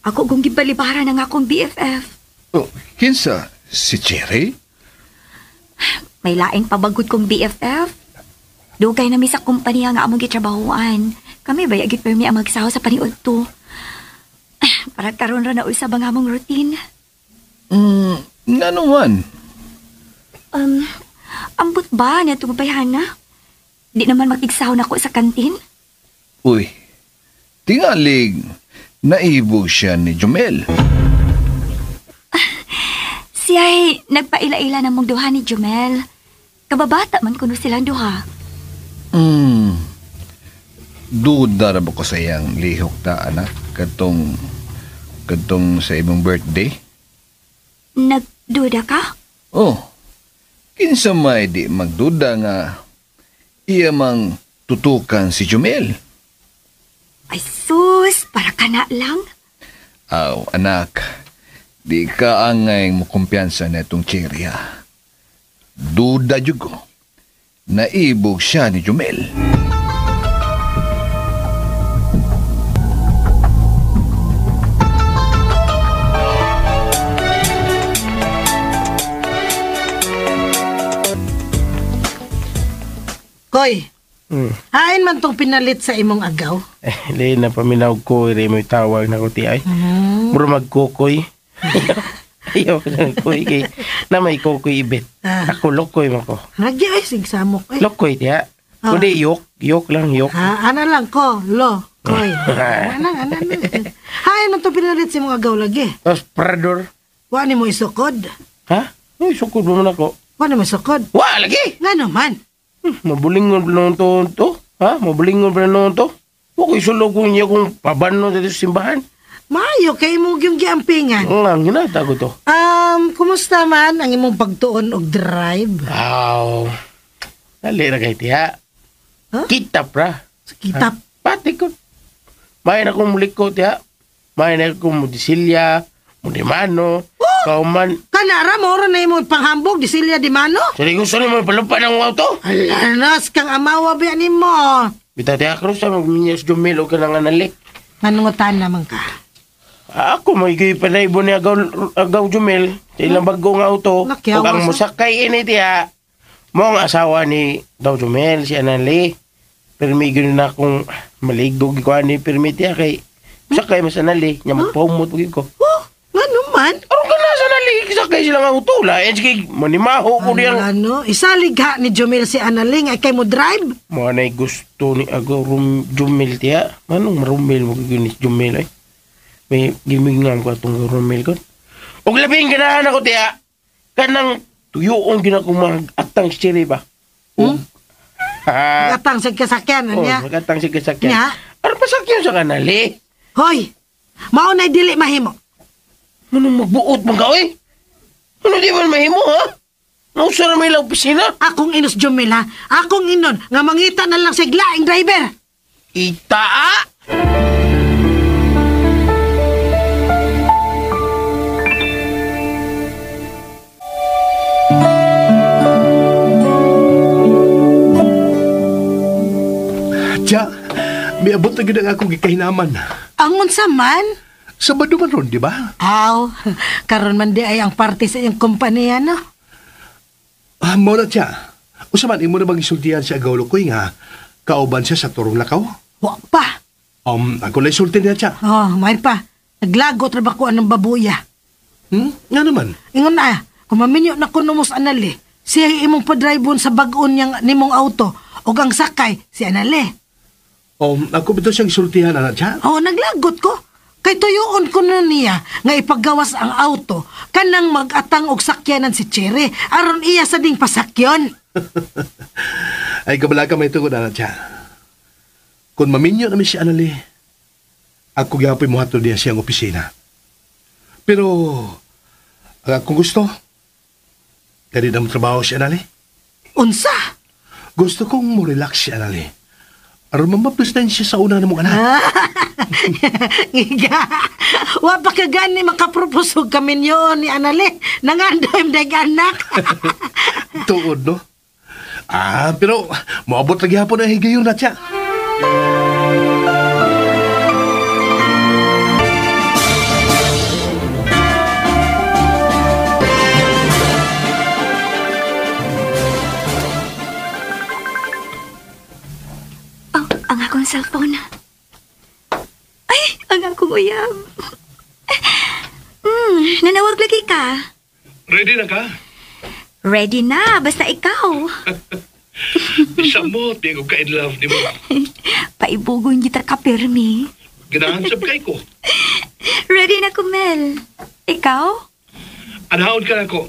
Ako kung gibalibaran ang akong BFF. Oh, kinsa? Si Cherry? May laing pabagod kong BFF. Dugay na mi sa kumpanya nga among gitrabahoan. Kami ba agit permi ang magsaho sa paniud to. Para karon ra na usab ang among routine. Ngano man? Ambot ba na tumabayhan na? Di naman makigsaho na ko sa kantin. Uy, tingalig naibog siya ni Jumel. Siya'y nagpaila-ila ng mong duha ni Jumel. Kababata man kuno silang duha. Duda ra ba ko sa iyang lihok ta, anak? Katong sa imong birthday? Nagduda ka? Oh, kinsa may di magduda nga iya mang tutukan si Jumel. Ay sus, para ka na lang. Aw, anak, di ka angay mukumpiyansa na itong cherry, ha. Duda jud ko. Naibog siya ni Jumel. Koy, hain man tong pinalit sa imong agaw? Eh, di na paminaw ko, iri mo'y tawag na ko ti ay. Mura magkukoy. Ayaw ko na kuy kay na may kukoy ibit. Ako lokoy man ko. Lagi ay sigsamok eh. Lokoy tiya. Kundi yok lang yok. Ha, ana lang ko, lo, koy. Ana. Hain man tong pinalit sa imong agaw lagi. Tapos prador. Wa ni mo isukod. Ha? Uy, sukod mo man ako. Wa ni mo isukod. Wa lagi. Ngano man? Mabulingon pa noon to. Ha? Mabulingon pa noon to. Huwag ko'y sulog kung niya kung pabano dito sa simbahan. Maayo kay imong yung giampingan. Ang hinata ko to. Kumusta man ang imong pagtuon og drive? Aw. Dali ra kay tiha. Huh? Kitap ra. Kitap. Pati ko. May na akong muliko tiha. May na akong mudisilya, mudimano, oh! Kauman. Kanara mo na imong panghambog disilya di mano? Sige gusto nimo palupa ng auto? Alanas kang amawa ba nimo? Bitaw tiha krus sa magminyas Jumel og kanang analik. Manungutan naman ka. Ako may panaybo ni Agaw Jumel sa ilang bagong auto. Ug ang mosakay ini tiha mo ang asawa ni Daw Jumel si Anali. Pirmi gyud na akong maligog ko ani pirmi tiha kay sakay mas Anali nya magpahumot pud ko. Oh, ngano man? Aron ka na sa Anali sakay sila nga auto la eh sige manimaho ko diyang. Ano isaligha ni Jumel si Anali nga kay mo drive? Mo anay gusto ni Agaw Jumel tiha. Manong marumel mo gyud ni Jumel ay. May gimignan ko atong rumil ko. Og labing ganahan ako tiya. Kanang tuyuong ginakong mag-atang siri ba? Mag-atang sa kasakyan, oh, niya? Mag-atang sa kasakyan. Niya? Ano pa sakyan sa kanali? Hoy! Mao na'y dili mahimo. Anong magbuot mong gawin? Ano di man mahimo, ha? Nausa na may lang opisina? Akong inos, Jumel, ha? Akong inon, nga mangita na lang sa glaing driver. Itaa! Tiya, Miabot na gyud ang akong gikahinaman. Ang unsa man? Sabado man ron, di ba? Aw, karon man di ay ang party sa iyong kompanya, no? Ah, mao na siya. Usa man, imo na bang isultihan si Agaw Lukoy nga kauban siya sa turong lakaw? Wa pa. Ako na isulti niya siya. Oh, may pa. Naglagot ra ba ko anong babuya? Nga naman. Ingon na, kung maminyo na kuno mo sa Anali, siya imong padribon sa bag-on niyang nimong auto ug ang sakay si Anali. Ako bitaw siyang isultihan ana siya? Oh, naglagot ko. Kay tuyoon ko na niya nga ipagawas ang auto kanang mag-atang og sakyanan si Cherry aron iya sa ding pasakyon. Ay kabala ka may tungod ana siya. Kung maminyo namin si Anali, ako gyapon mohatod niya siyang opisina. Pero ang akong gusto, kani na trabaho si Anali. Unsa? Gusto kong mo relax si Anali. Aron mamaplos na siya sa una ng mong anak. Ngiga. Wa pa ka gani makapropose og kaminyoon ni Anali. Nangandoy dag anak. Tuod, no? Ah, pero moabot lagi hapon ang higayon na siya. Oh, ang akong cellphone. Ay, ang akong uyab. Nanawag lagi ka. Ready na ka? Ready na, basta ikaw. Isa mo, di ko ka-in love ni mo. Paibugon kita ka, pirmi. Ganahan sab kay ko. Ready na ko, Mel. Ikaw? Anahon ka na ko.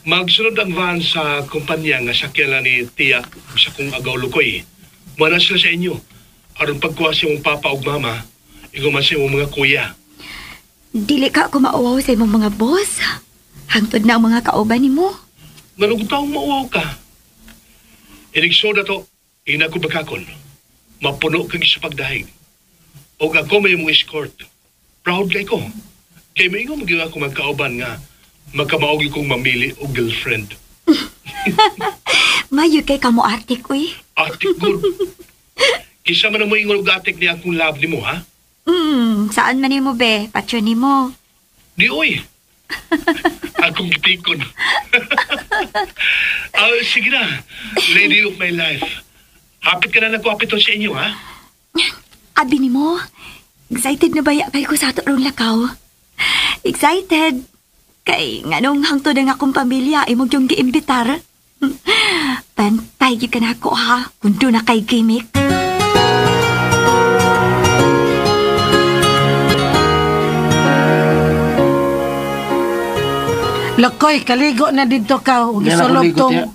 Magsunod ang van sa kumpanya nga sakyan ni Tia sa kong agaw lukoy. Mana sila sa inyo. Aron pagkuha sa imong papa ug mama, ikaw man sa imong mga kuya. Dili ka ako mauwaw sa imong mga boss. Hangtod na ang mga kauban nimo. Nganong taong mauwaw ka? Inigsoda to, ina ko bakakon. Mapuno kag sa pagdahig. Og ako may imong escort. Proud kay ko. Kay maingon magyud ako magkauban nga magkamaog kong mamili og girlfriend. Mayo kay kamo atik uy. Atik good. Kisa man ang moingon og atik ni akong love nimo, ha? Saan man nimo be? Patyo nimo. Di uy. Akong gitikon. Sige na, lady of my life. Hapit ka na nagwapiton sa inyo, ha? Abi nimo, excited na baya kay ko sa ato rong lakaw? Excited. Kay nganong hangtod ang akong pamilya imong yung giimbitar. Pantay gyud ka na ako, ha? Kung doon na kay gimmick. Lokoy, kaligo na dito ka. Isolob tong...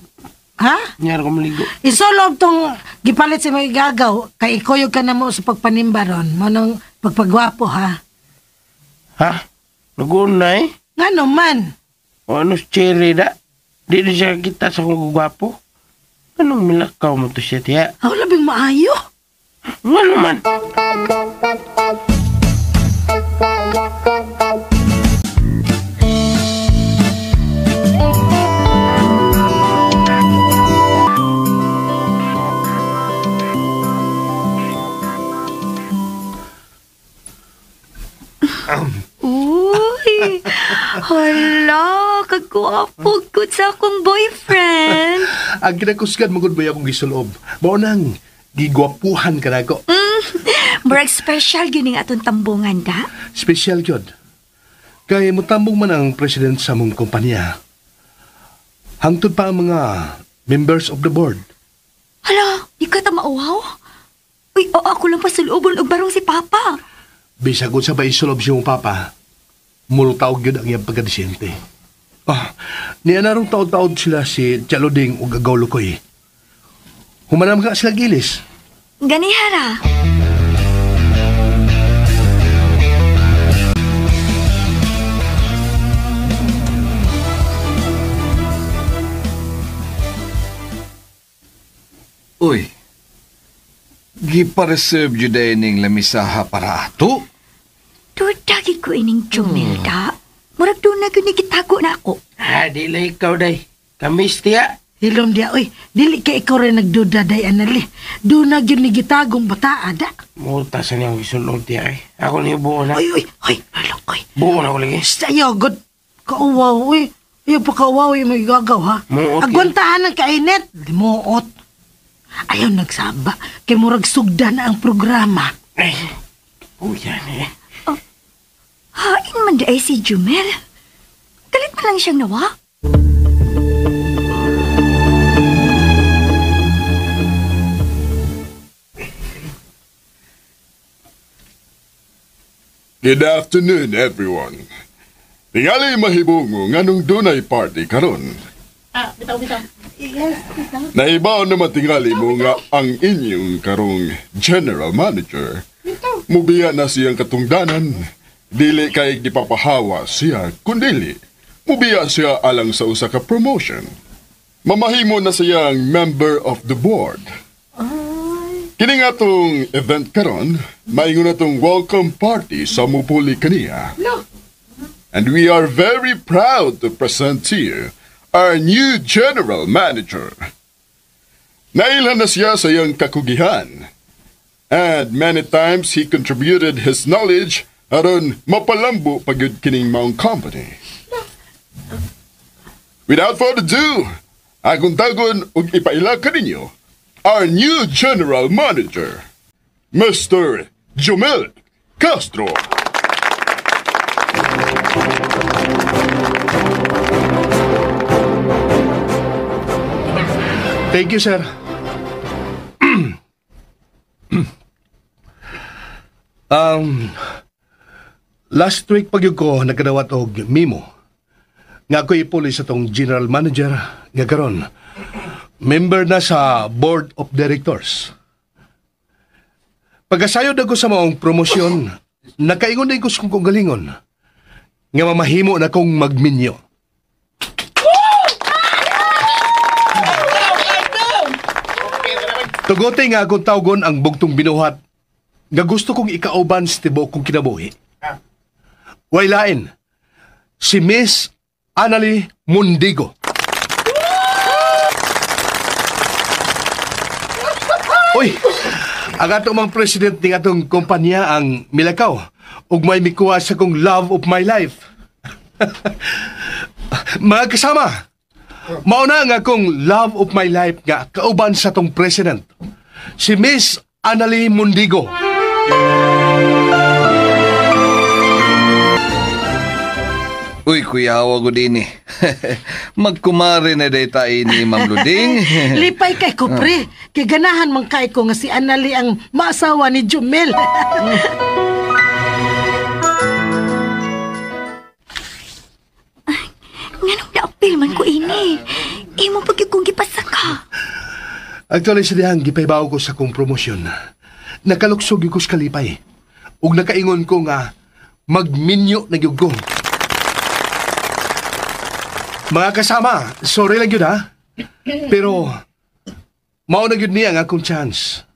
Ha? Nyara ko maligo. Isolob tong gipalit sa mga igagaw. Kay ikuyog ka na mo sa pagpanimba ron. Manong pagpagwapo, ha? Ha? Nagun na eh? Nga naman. O ano si Cherry da? Di na siya kita sa kong gwapo. Anong milakaw mo to siya, tiya? Ako labing maayo. Nga naman. Uy! Hala, kagwapo gud sa akong boyfriend. Ang kinakusgan mo gud ba akong gisulob? Mao nang gigwapuhan ka nako. Murag special gyud ning atong tambungan da. Special gyud. Kay motambong man ang president sa mong kompanya. Hangtod pa ang mga members of the board. Hala, di ka ta mauhaw? Uy, oo, ako lang pasulubon og barong si Papa. Bisag unsa ba isulob siyang papa, mulutaog yun ang iyang pagkadisente. Ah, niya narong taod-taod sila si Chaloding ug Agaw Lukoy. Humanam ka sila gilis. Ganihara. Uy, gipa-reserve yun day ning lamisaha para ato. Tudagit ko ining Jumilda. Murag doon na gitago na ako. Ha, di lang ikaw, day. Kamis, tiya. Hilom dia, oy. Dili ka ikaw rin nagduda day, Anali. Doon na yun ni gitagong bataa, da. Multa sa niyang gisulod diya eh. Ako niyo buo na. Oy, oy, oy. Lolo, oy. Buo na ko lagi. Sayo, god. Kauwaw, oy. Ayaw pa kauwaw, oy. May gagaw, ha? Muot. Agwantahan ng kainit. Limuot. Ayaw nagsaba. Kay murag sugda na ang programa. Ay, uyan eh. Oh, hain man di ay si Jumel. Galit man lang siyang nawa. Good afternoon, everyone. Tingali mahibungo nganong dunay party karon. Bitaw, bitaw. Yes, bitaw. Nahibaw naman tingali mo nga ang inyong karong general manager. Mubiya na siyang katungdanan. Dili kay gipapahawa siya, kundili. Mubiya siya alang sa usa ka promotion. Mamahimo na siyang member of the board. Kini nga tong event karon, maingon na tong welcome party sa mupuli kaniya. No. And we are very proud to present to you our new general manager. Nailhan na siya sa iyang kakugihan. And many times he contributed his knowledge aron mapalambo pagyud kining maong company. Without further ado, akong tagon og ipaila kaninyo our new general manager, Mr. Jumel Castro. Thank you, sir. Last week pagyud ko nagkadawat og memo nga ako ipuli sa tong general manager nga karon member na sa board of directors. Pagkasayod ako sa maong promosyon, nakaingon din ko sa kong galingon nga mamahimo na kong magminyo. Tugote nga akong tawgon ang bugtong binuhat nga gusto kong ikauban sa tibuok kong kinabuhi. Way lain, si Miss Annalie Mundigo. Uy, ang atong mga president ng atong kumpanya ang Milakaw ug may mikuha sa kong love of my life. Mga kasama, mauna nga akong love of my life nga kauban sa atong president, si Miss Annalie Mundigo. Uy, kuya, hawa ko din eh. Magkumare na day tayo ni Ma'am Luding. Lipay kay ko, pre. Kay ganahan man kay ko nga si Annalie ang maasawa ni Jumel. Ay, nganong naapil man ko ini. Imo pag kong gipasaka. Actually, sa dihang gipaybaw ko sa kong promosyon. Nakaluksog ko sa kalipay. Ug nakaingon ko nga magminyo na gyud ko. Mga kasama, sorry lang yun ha. Pero, mao na yun niya ang akong chance.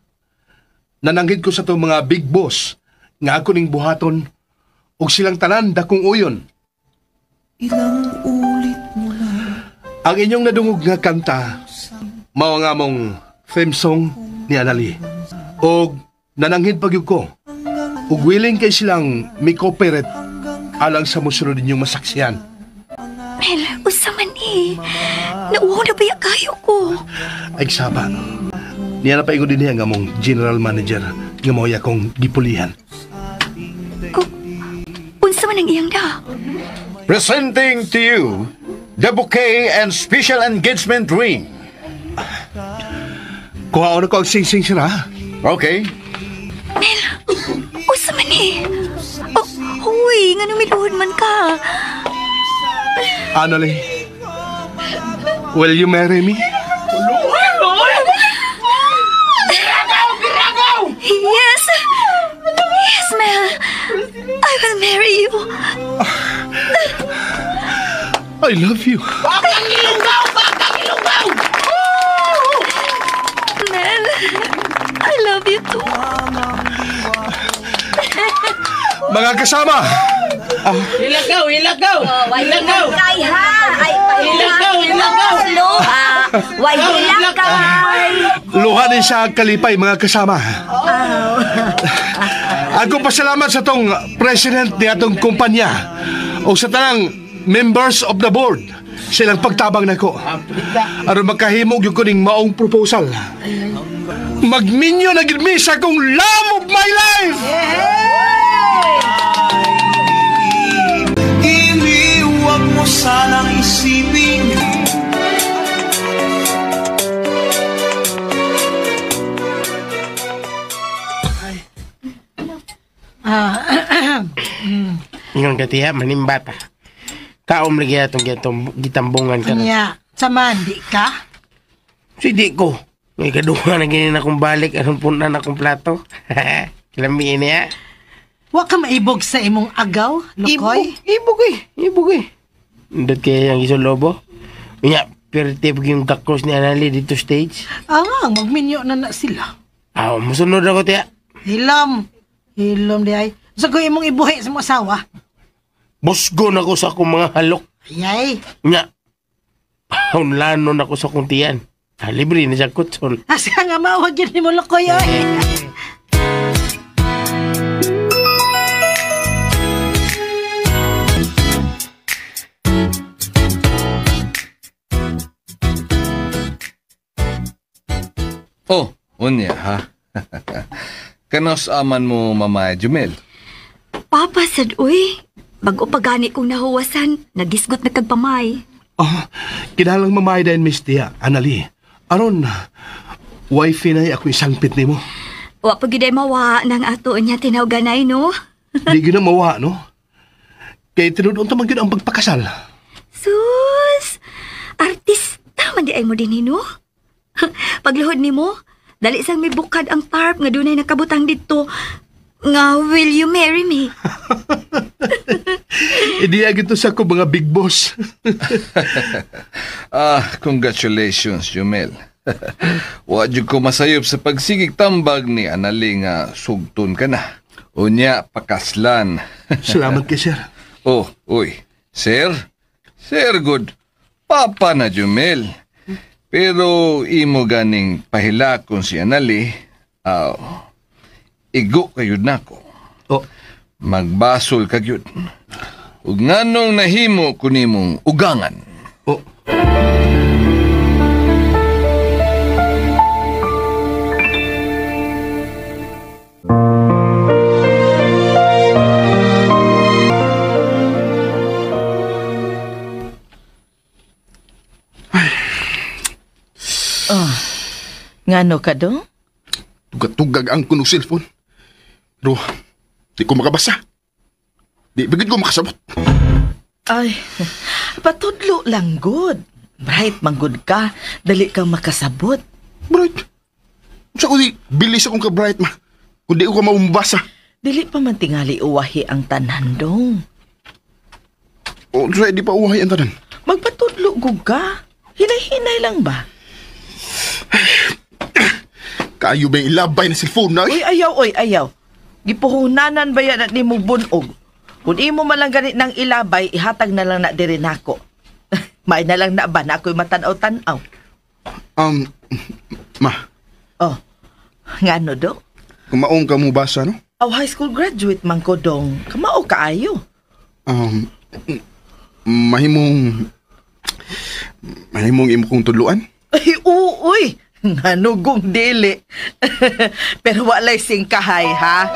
Nananggid ko sa itong mga big boss nga ako ning buhaton ug silang tanan dakong uyon. Ilang ulit mo na ang inyong nadungog nga kanta, mao nga mong theme song ni Annalie. Og nananghid pag yun ko. Ug willing kay silang mi-cooperate alang sa musunod ninyong masaksiyan. Mel, usa man eh. Nauwaw na ba yung kayo ko? Ay, saba. Niya na paingon din niya nga mong general manager nga mao akong gipulihan. Oh, unsa man ang iyang da? Presenting to you the bouquet and special engagement ring. Kuha na ko ang sing-sing sir, ha? Okay. Mel, usa man eh. Oh, huy, nga numiluhod man ka. Annalie, will you marry me? Yes! Yes, Mel! I will marry you! I love you! Mel, I love you too! Mga kasama! Ilagaw, ilagaw! Ilagaw! Ay, ha! Ay, Ilagaw, ilagaw! Luha! Why hilakay? Luha ni sa kalipay mga kasama. Ako pasalamat sa tong president ni atong kumpanya o sa tanang members of the board silang pagtabang nako. Aron makahimo gyud ko ning maong proposal. Magminyo na gid mi sa akong love of my life. Iliwag mo sanang isipin. Ingon ka tiya, manimbata. Kaom lagi atong gitambungan ka. Nya, sama di ka? Si di ko. May kaduha na ginin akong balik anong punan akong plato. Kilamiin niya. Wa ka maibog sa imong agaw, Lukoy? Ibog eh. Ibog eh. Indot kaya yung isulobo. Unya, pirti pag yung gakros ni Anali dito stage. Ah, magminyo na na sila. Ah, musunod ako tiya. Hilom. Hilom di ay. Sa ko imong ibuhi sa imong asawa. Busgon ako sa akong mga halok. Ayay. Unya, paunlanon ako sa akong tiyan. Ah, libre na siya kutsol. Asa nga mawag yun ni mo, Lukoy, oy. Oh, unya ha. Kanos aman mo, Mama Jumel? Papa sad uy. Bago pa gani kong nahuwasan, nagisgot na kagpamay. Oh, kinalang mamay dayon Miss Tia, Anali. Aron, wifey na ako isangpit nimo. Wa pa gyud ay mawa nang ato niya tinawganay no. Di gyud na mawa, no? Kay tinud-on ta man gyud ang pagpakasal. Sus! Artista man di ay mo dinhi no. Pagluhod nimo, dali sang may bukad ang tarp nga dunay nakabutang didto. Nga will you marry me? Idi agito sa ko mga big boss. Ah, congratulations, Jumel. Wa jud ko masayop sa pagsigig tambag ni Anali nga sugton ka na. Unya, pakaslan. Salamat kay sir. Oh, uy. Sir? Sir, good. Papa na, Jumel. Pero imo ganing pahilakon si Anali, aw, igo kayud nako. Oh. Magbasol ka gyud. Ug nganong nahimo kunimong ugangan. Oh. Oh, ngano ka do? Tugag-tugag ang kunog cellphone. Pero, di ko makabasa. Di bigid ko makasabot. Ay, patudlo lang good. Bright manggod ka, dali kang makasabot. Bright? Sa ko di, bilis akong ka-bright ma. Kung di ko ka maumbasa. Dili pa man tingali uwahi ang tanan dong. O, so, di pa uwahi ang tanan. Magpatudlo gug ka. Hinay-hinay lang ba? Kayo ba yung ilabay na cellphone na? Uy, ayaw, oy, ayaw. Gipuhunanan ba yan at nimo bunog? Kung imo man lang ganit ng ilabay, ihatag na lang na diri nako. May na lang na ba na ako'y matanaw-tanaw? Ma. Oh, ngano do? Kumaong ka mo basa, no? Aw, high school graduate man ko dong. Kamao kaayo. Mahimong imo kong tudluan? Ay, uy! Nganugong dili. Pero walay singkahay, ha?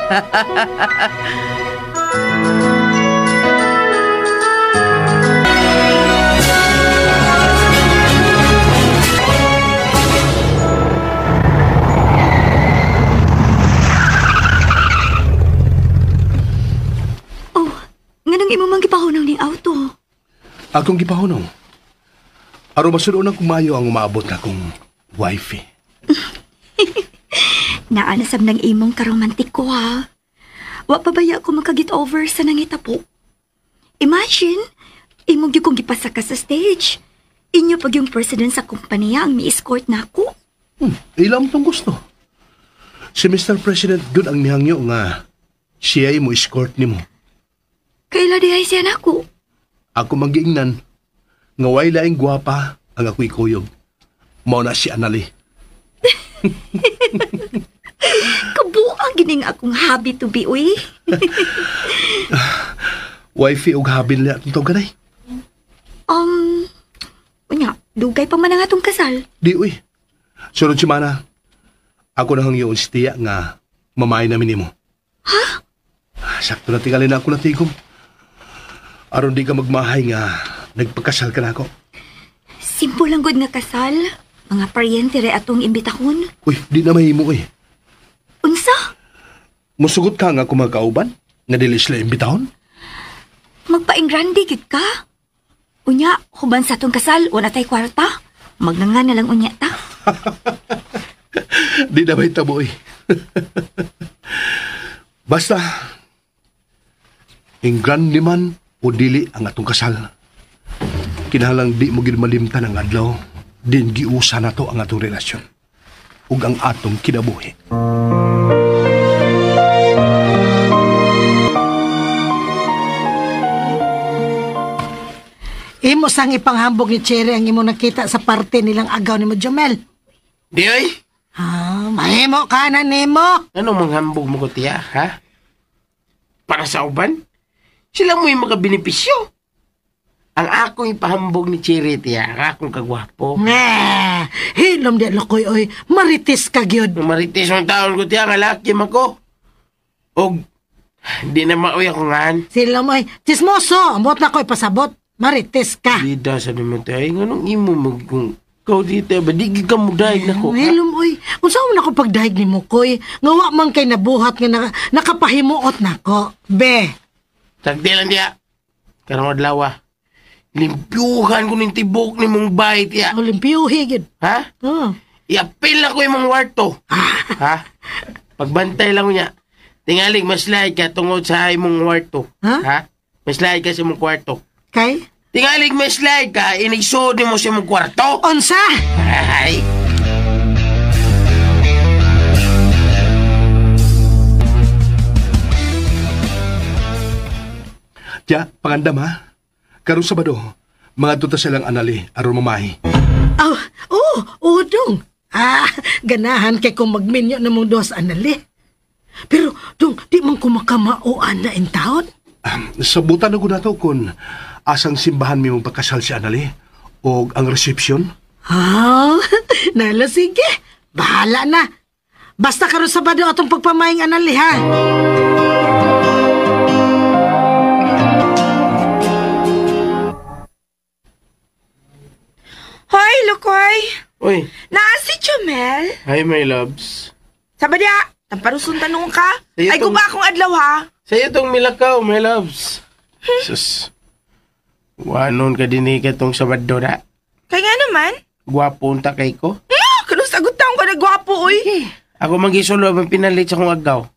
Oh, nganong imo man gipahunong ning auto? Akong gipahunong. Aron masuod nang kumayo ang umaabot na akong wifey. Naanasab ng imong karomantiko, ha? Wa pa baya ko makaget over sa nangitapo. Imagine, imong gyud kong gipasaka sa stage. Inyo pag yung president sa kumpanya ang mi-escort na ako. Ilam tong gusto. Si Mr. President good ang mihangyo nga siya mo escort nimo. Kaila di ay siya nako. Ako magiingnan nga way laing gwapa ang ako'y kuyog. Mao na si Anali. Kabuang gining akong hobby to be, uy. Wifey og hobby nila atong tawag kanay. Unya, dugay pa man ang atong kasal. Di, uy. Sunod si Mana, ako na hangyoon si Tia nga mamay namin nimo. Ha? Sakto na tingali na ako na tigom. Aron di ka magmahay nga nagpagkasal ka na ako. Simple lang gud nga kasal. Mga paryente re atong imbitakon. Uy, di na mahimo eh. Unsa? Musugot ka nga kung magkauban? Nga dili sila imbitahon? Magpaingrande gid ka. Unya, huban sa atong kasal, wala tay kwarta. Magnanga na lang unya ta. Di na mahitabo eh. Basta, ingrande man o dili ang atong kasal. Kinahanglang di mo gid malimtan ang adlaw, din giusa na to ang atong relasyon ug ang atong kinabuhi. Imo sang ipanghambog ni Cherry ang imo nakita sa parte nilang agaw ni mo Jomel. Di oy? Ah, mahimo ka na nimo. Ano manghambog mo ko tiya, ha? Para sa uban? Sila mo yung makabenepisyo. Ang akong ipahambog ni Cherry tiya, ang akong kagwapo. Nga, hilom di lokoy oy, marites ka gyud. Marites ang taon ko tiya, nga laki man ko. Og di na maoy ako ngan. Sila mo ay chismoso, ambot na ko ipasabot. Marites ka. Di da sa naman tayo, nganong imo mag kung ikaw dito, ba di ka mo dahig na ko. Hilom oy, unsa man ako pagdahig ni mo koy? Nga wa man kay nabuhat nga nakapahimuot nako. Be. Tagdi lang diya. Karong adlaw. Limpyuhan ko ning tibok ni mong bahay tiya. Oh, limpyuhi gid. Ha? Oh. Iapil na ko imong warto. Ha? Pagbantay lang ko niya. Tingaling maslay ka tungod sa imong warto. Ha? Maslay ka sa imong kwarto. Kay? Tingaling maslay ka, inigsuod nimo sa imong kwarto. Unsa? Ay. Tiya, pangandam ha. Karon Sabado, mga tuta silang anali aron mamahi. Oh, oh, oh, dong. Ah, ganahan kay kung magminyo na mong dos anali. Pero, dong, di man kumakamauan na in taon. Sabutan na ko na to kung asang simbahan mi mong pagkasal si Anali o ang reception. Ah, nala sige. Bahala na. Basta karon Sabado atong pagpamaying anali ha. Hoy, Lukoy! Uy. Naa si Jomel? Hi, my loves. Sabadya, tamparusun tanong ka. Sa'yo Ay, guba akong adlaw ha. Sa'yo tong milakaw, my loves. Sus. Wanon ka din ka tong Sabado na. Kaya nga naman. Gwapo unta kay ko. Kanong sagot taong ka na gwapo, uy. Ako magisulo ang pinalit sa kong agaw.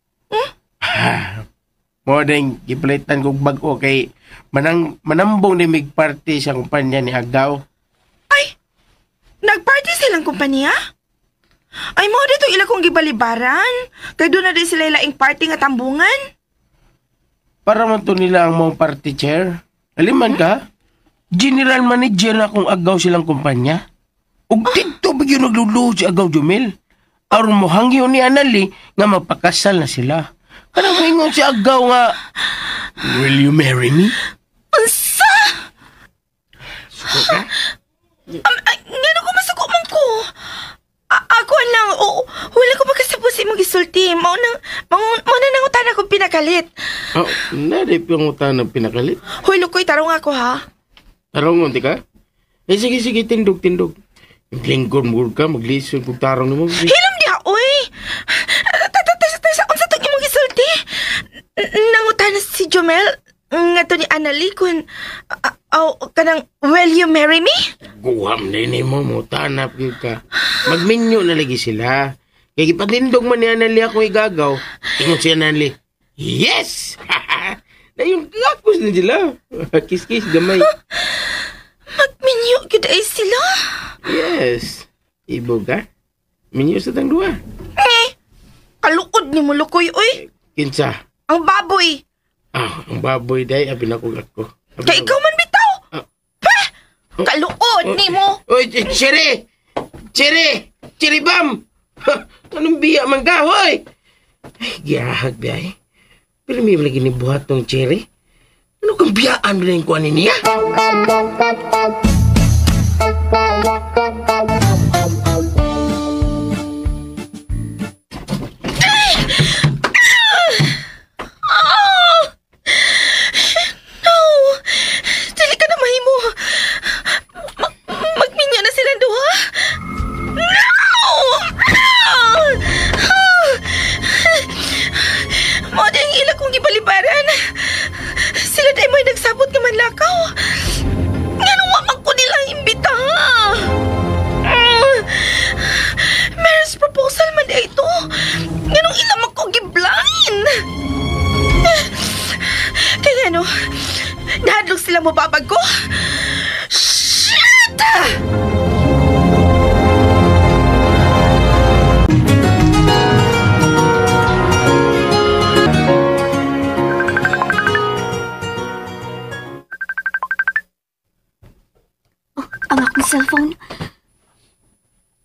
Mo din, gipalitan kong bag-o kay manambong ni mig party sa kumpanya ni Agaw. Ay! Nagparty silang kumpanya? Ay, mo dito ila kong gibalibaran. Kay doon na din sila ilaing party nga tambungan. Para man to nila ang mong party chair. Aliman ka, general manager na kung agaw silang kumpanya. Ug dito bigyan nagluluhod si Agaw Jumil. Aron mo hangyo ni Anali nga magpakasal na sila. Kanang moingon si Agaw nga, will you marry me? Unsa? Suko ka? Ngano ko masuko man ko? Ako lang, oo, wala ko makasabot sa imong gisulti. Mao na nangutan akong pinakalit. Oh, nari pangutan ang pinakalit? Hoy, Lukoy, tarong ako ha. Tarong mo, ka? Eh, sige, tindog. Lingkod mo ka, maglisod kong tarong mo. Hilam diha, oy! Tata, unsa tong imong gisulti? Nangutan si Jomel, nga to ni Anali, kun, kanang, will you marry me? Guham na ini mo, mutanap yun ka. Magminyo na lagi sila. Kaya ipatindog man ni Anali akong igagaw. Ingon si Anali, yes! Dayong gakos na sila. Kiss-kiss, gamay. Magminyo gyud ay sila. Yes. Ibog ka? Minyo sa tang duha. Eh, kaluod ni mo Lukoy, uy. Kinsa? Ang baboy. Ah, ang baboy day, abi na kong ako. Kay ikaw man bitaw. Pa! Kaluod ni mo. Uy, Sherry! Cherry! Cherry Bam! Anong biya man ka, hoy? Ay, giyahag biya eh. Pero may lagi ni buhat tong Cherry. Ano kang biyaan ba na yung kuhanin niya? Oh! No! Dili ka na mahimo. Magminyo na silang duha. No! Mao di ang ila kong gibalibaran. Sila di mo'y nagsabot nga manlakaw. Nganong wa man ko nilang imbitaha. Marriage proposal man di ito. Nganong ila man ko giblind. Kaya ano, nahadlok sila mababag ko. Shit! Oh, ang akong cellphone.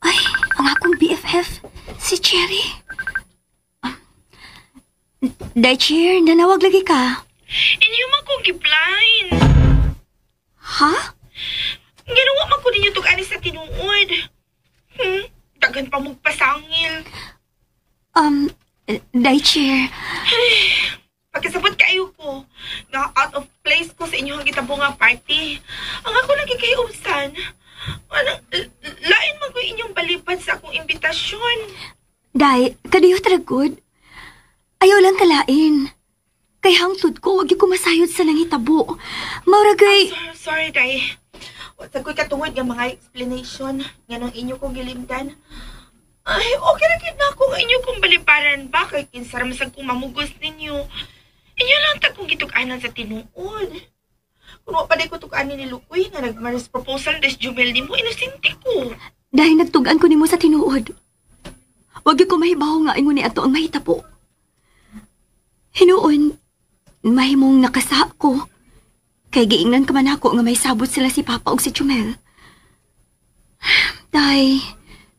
Ay, ang akong BFF, si Cherry. Day, Cher, nanawag lagi ka. Inyo man kong giblind. Ha? Ginawa man ko ninyo tug-ani sa tinuod. Daghan pa mong pasangil. Day, Cher. Pagkasabot kayo ko, nga out of place ko sa inyong gitabo nga party. Ang ako lagi kayo ubsan. Anong, lain man ko inyong balibad sa akong imbitasyon. Day, kadiyo tragod. Ayaw lang kalain. Kay hangtod ko, wag yung kumasayod sa nangitabo. Mauragay... Sorry, Day. Wag ko'y katungod nga mga explanation nga nang inyo kong gilimdan. Ay, okay na gid na ako nga inyo kong balibaran ba? Kay kinsa ra man kong mamugos ninyo. Inyo lang ta kong gitug-anan sa tinuod. Kung wa pa day ko tug-anin ni Lukoy nga nag-marriage proposal des Jumel nimo, inosente ko. Dahil nagtug-an ko nimo sa tinuod. Wag ko mahibaw nga ingon ni ato ang mahitabo. Hinuon, mahimong nakasa ko. Kay giingnan ka man ako nga may sabot sila si Papa og si Jumel. Day,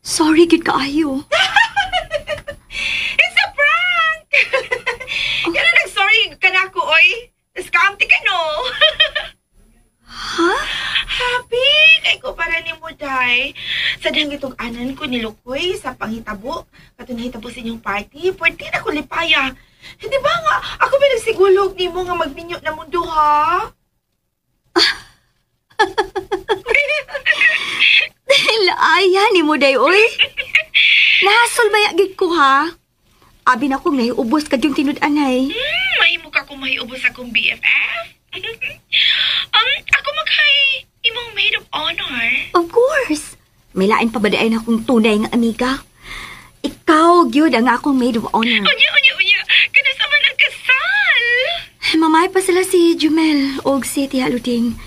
sorry gid kaayo. It's a prank! Oh. Kaya nag-sorry ka na ako, oy. Scam ti ka, no? Ha? Happy! Kay ko para ni mo, Day. Sa dahang itong-anan ko ni Lukoy sa panghitabo, kato nahitabo sa inyong party, pwede na ko lipaya. Hindi ba nga, ako may nagsigulog ni mo nga magminyo na mundo, ha? Laaya ni mo, Day, oy. Nahasol ba yagig ko, ha? Abi na kong nahiubos kag yung tinud-anay. Mahimo ka kung mahiubos akong BFF. Ako maghay imong maid of honor. Of course. May lain pa ba di ay na akong tunay nga amiga? Ikaw, gyud ang akong maid of honor. Unya, unya, unya. Kada sa man ang kasal. Mamay pa sila si Jumel og si Tia Luding.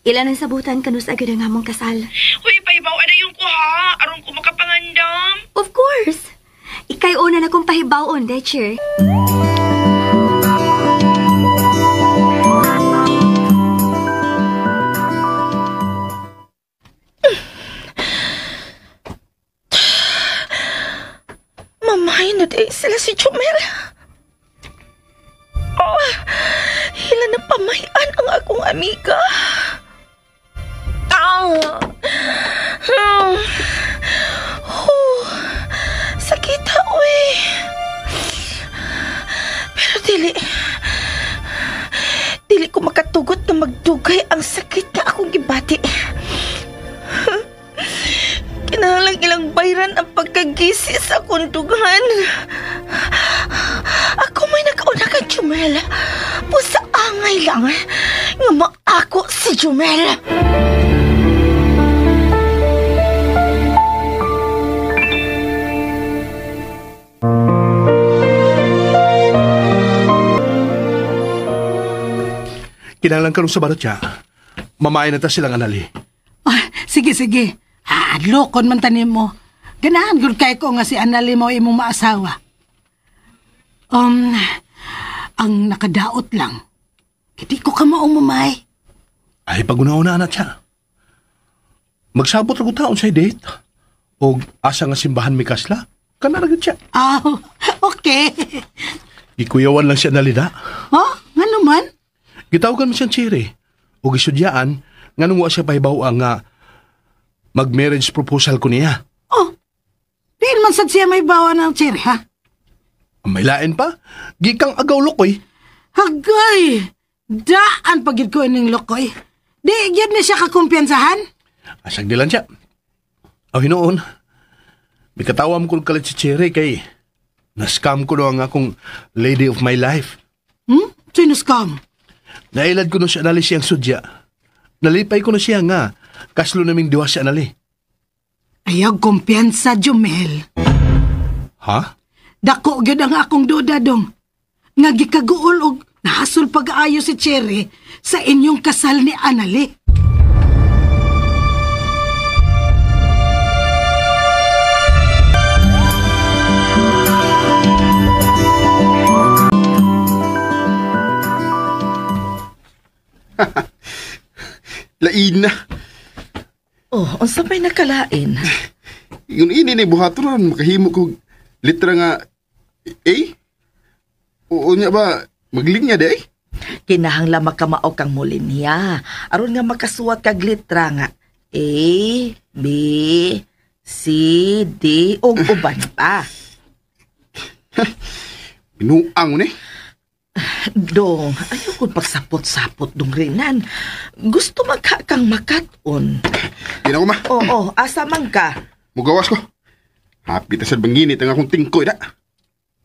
Ilan ang sabutan kanus agad ang among kasal. Uy, pahibaw na yung ko ha. Aron ko makapangandam. Of course. Ikay una na kong pahibawon, Decher. Mamay na day sila si Jumel. Oh, hila na pamayan ang akong amiga. Ah! Oh, sakita, uy. Pero dili ko makatugot na magdugay ang sakit na akong gibati. Kinahanglang ilang bayran ang pagkagisi sa akong dughan. Ako may nakauna kay Jumel. Pusa angay lang nga maako si Jumel. Kinahanglan karon sa barot siya. Mamayan na ta silang anali. Ah, sige, sige. Adlokon man tanim mo. Ganahan gud kay ko nga si Anali mo imong maasawa. Ang nakadaot lang. Hindi ko ka maumamay. Ay, pag-una-una na siya. Magsabot ra ko taon sa date. Og asa nga simbahan mi kasla? Kana ra gyud siya. Ah, okay. Gikuyawan lang siya nalida. Oh, ngano man? Gitawagan mo siyang Cherry. O gisudyaan, nganong wa siya pahibaw nga mag-marriage proposal ko niya. Oh, diin man sad siya may bawa ng Cherry, ha? May lain pa? Gikang agaw lokoy. Hagay! Daan pagid ko ining lokoy. Di, gyud ni siya kakumpiyansahan? Asag dilan siya. Aw hinuon, mikatawa mo kong kalit si Cherry kay na-scam ko no ang akong lady of my life. Hmm? Sino scam? Nailad ko no siya anali siyang sudya. Nalipay ko na siya nga. Kaslo naming duha siya anali. Ayaw kumpiyansa, Jumel. Ha? Dako gyud ang akong duda dong. Nga gikaguol og nahasol pag-aayo si Cherry sa inyong kasal ni Anali. Lain na. Oh, unsa may nakalain? Yun ini ni buhaton ron makahimo ko litra nga A. Oo niya ba maglinya di ay? Kinahanglan makamao kang mulinya. Aron nga makasuwat kag litra nga A, B, C, D ug uban pa. Binuang ni. Dong, ayaw kong pagsapot-sapot dong Renan. Gusto magka kang makat-on. Di na ko ma. Oo, asa man ka? Mugawas ko. Hapit na sa banginit ang akong tingkoy na.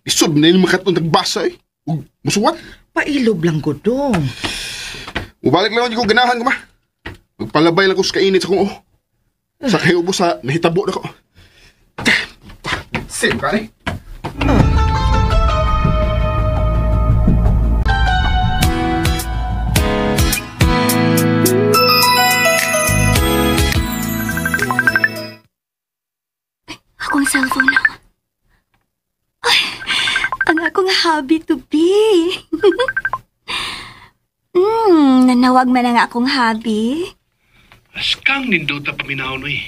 Isod na yung makat-on tagbasa eh. Ug musuwat. Pailob lang ko dong. Mubalik lang ko ganahan ko ma. Magpalabay lang ko sa kainit sa kong oh. Sa kayo sa nahitabo na ko. Sim ka ni. Akong cellphone na. Ay, ang akong hobby to be. Nanawag man ang akong hobby. Askang nindota paminaw noy.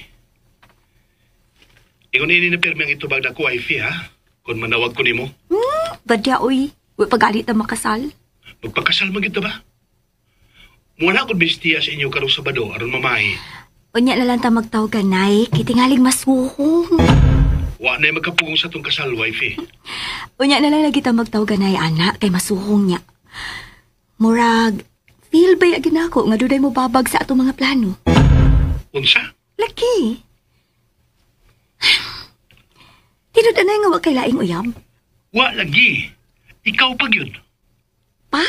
Ingon ini na pirmi ang itubag na ko, Ivy, ha? Kung manawag ko nimo. Badya, uy. Uy, pagalit na makasal. Magpakasal man kita ba? Muna akong bestiya sa inyo karong Sabado, aron mamahi. Unya na lang ta magtawag ganay, kitingaling masuhong. Wa na'y magkapugong sa tong kasal, wifey. Unya na lang lagi ta magtawag ganay, anak, kay masuhong niya. Murag, feel ba yagin ako nga duday mo babag sa atong mga plano? Unsa? Laki. Tinud anay nga wa kay laing uyab? Wa lagi. Ikaw pag yun. Pa?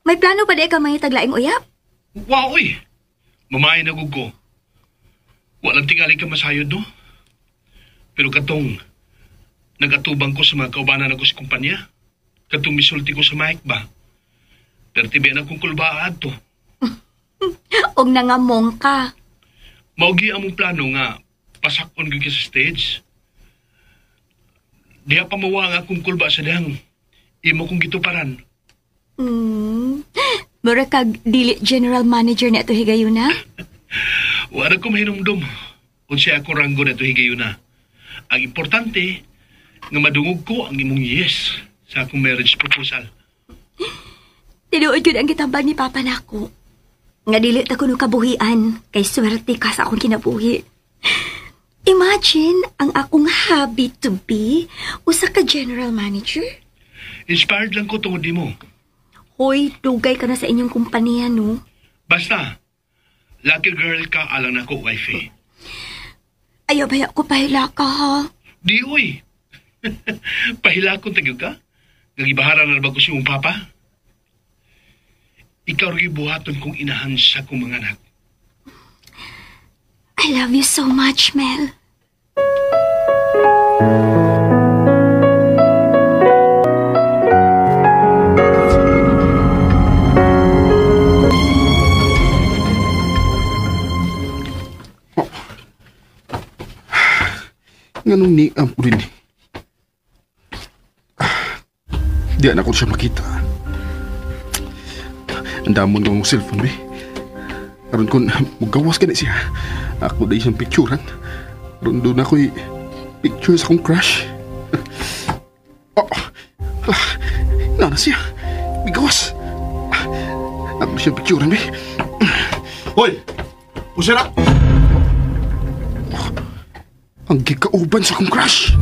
May plano pa di ka mangitag laing uyab? Wa, oy. Mamahay na gugo. Walang tingali ka masayod, no? Pero katong nagatubang ko sa mga kaubanan ako sa kumpanya, katong misulti ko sa mic ba? Pero tibian akong kulbaan to. Og nangamong ka. Maugi among plano nga pasakon gyud sa stage. Diha pa mawa nga akong kulba sa dihang imo kong gituparan. Mura kag dili general manager na ito higayuna? Wala ko mahinumdum unsay ako ranggo na ito higayuna. Ang importante nga madungog ko ang imong yes sa akong marriage proposal. Tinuod yun ang gitambal ni Papa nako. Nga dili ta kuno kabuhian kay swerte ka sa akong kinabuhi. Imagine ang akong hobby to be usa ka general manager. Inspired lang ko tungod nimo. Hoy, dugay ka na sa inyong kumpanya, no? Basta, lucky girl ka alang nako, wifey. Ayaw ba ko pahila ka, ha? Di, uy. Pahila kong tagyo ka? Nagibahara na ba ko si mong papa? Ikaw rin buhaton kong inahan sa kong mga anak. I love you so much, Mel. Nganong niam ko din eh. Di na ko siya makita. Ang damon kong cellphone eh. Aron kung mugawas ka na siya, ako dahil siyang picturean. Doon ako'y picture sa akong crush. Oh, nana siya. Bigawas. Ako siya picturean, be. Hoy! Usira! Ang gikauban sa akong crush.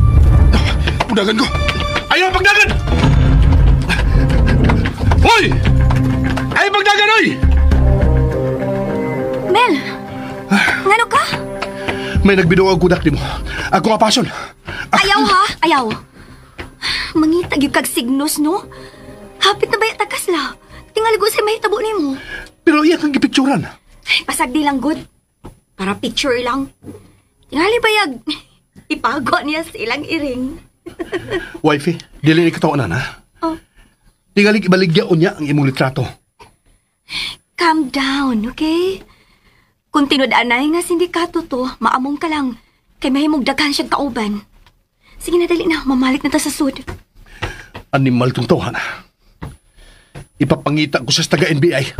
Pudagan ko! Ayaw pagdagan! Hoy! Ayaw pagdagan, hoy! Mel! Ngano ka? May nagbido ang kudak di mo. Ako apason. Ayaw ha? Ayaw. Mangita gyud kag signos, no? Hapit na baya tagasla. Tingali ko sa mahitabo nimo. Pero iya kang gipicturan. Ay, pasag di lang good. Para picture lang. Tingali bayag. Ipago niya sa ilang iring. Wifey, dili ni katawanan, ha? Oh. Tingali ibaligya unya ang imong litrato. Calm down, okay? Kung tinud-anay nga sindikato to, maamong ka lang. Kay mahimong daghan siyang kauban. Sige na, dali na. Mamalik na ta sa sud. Animal tong tawhana. Ipapangita ko sa taga NBI.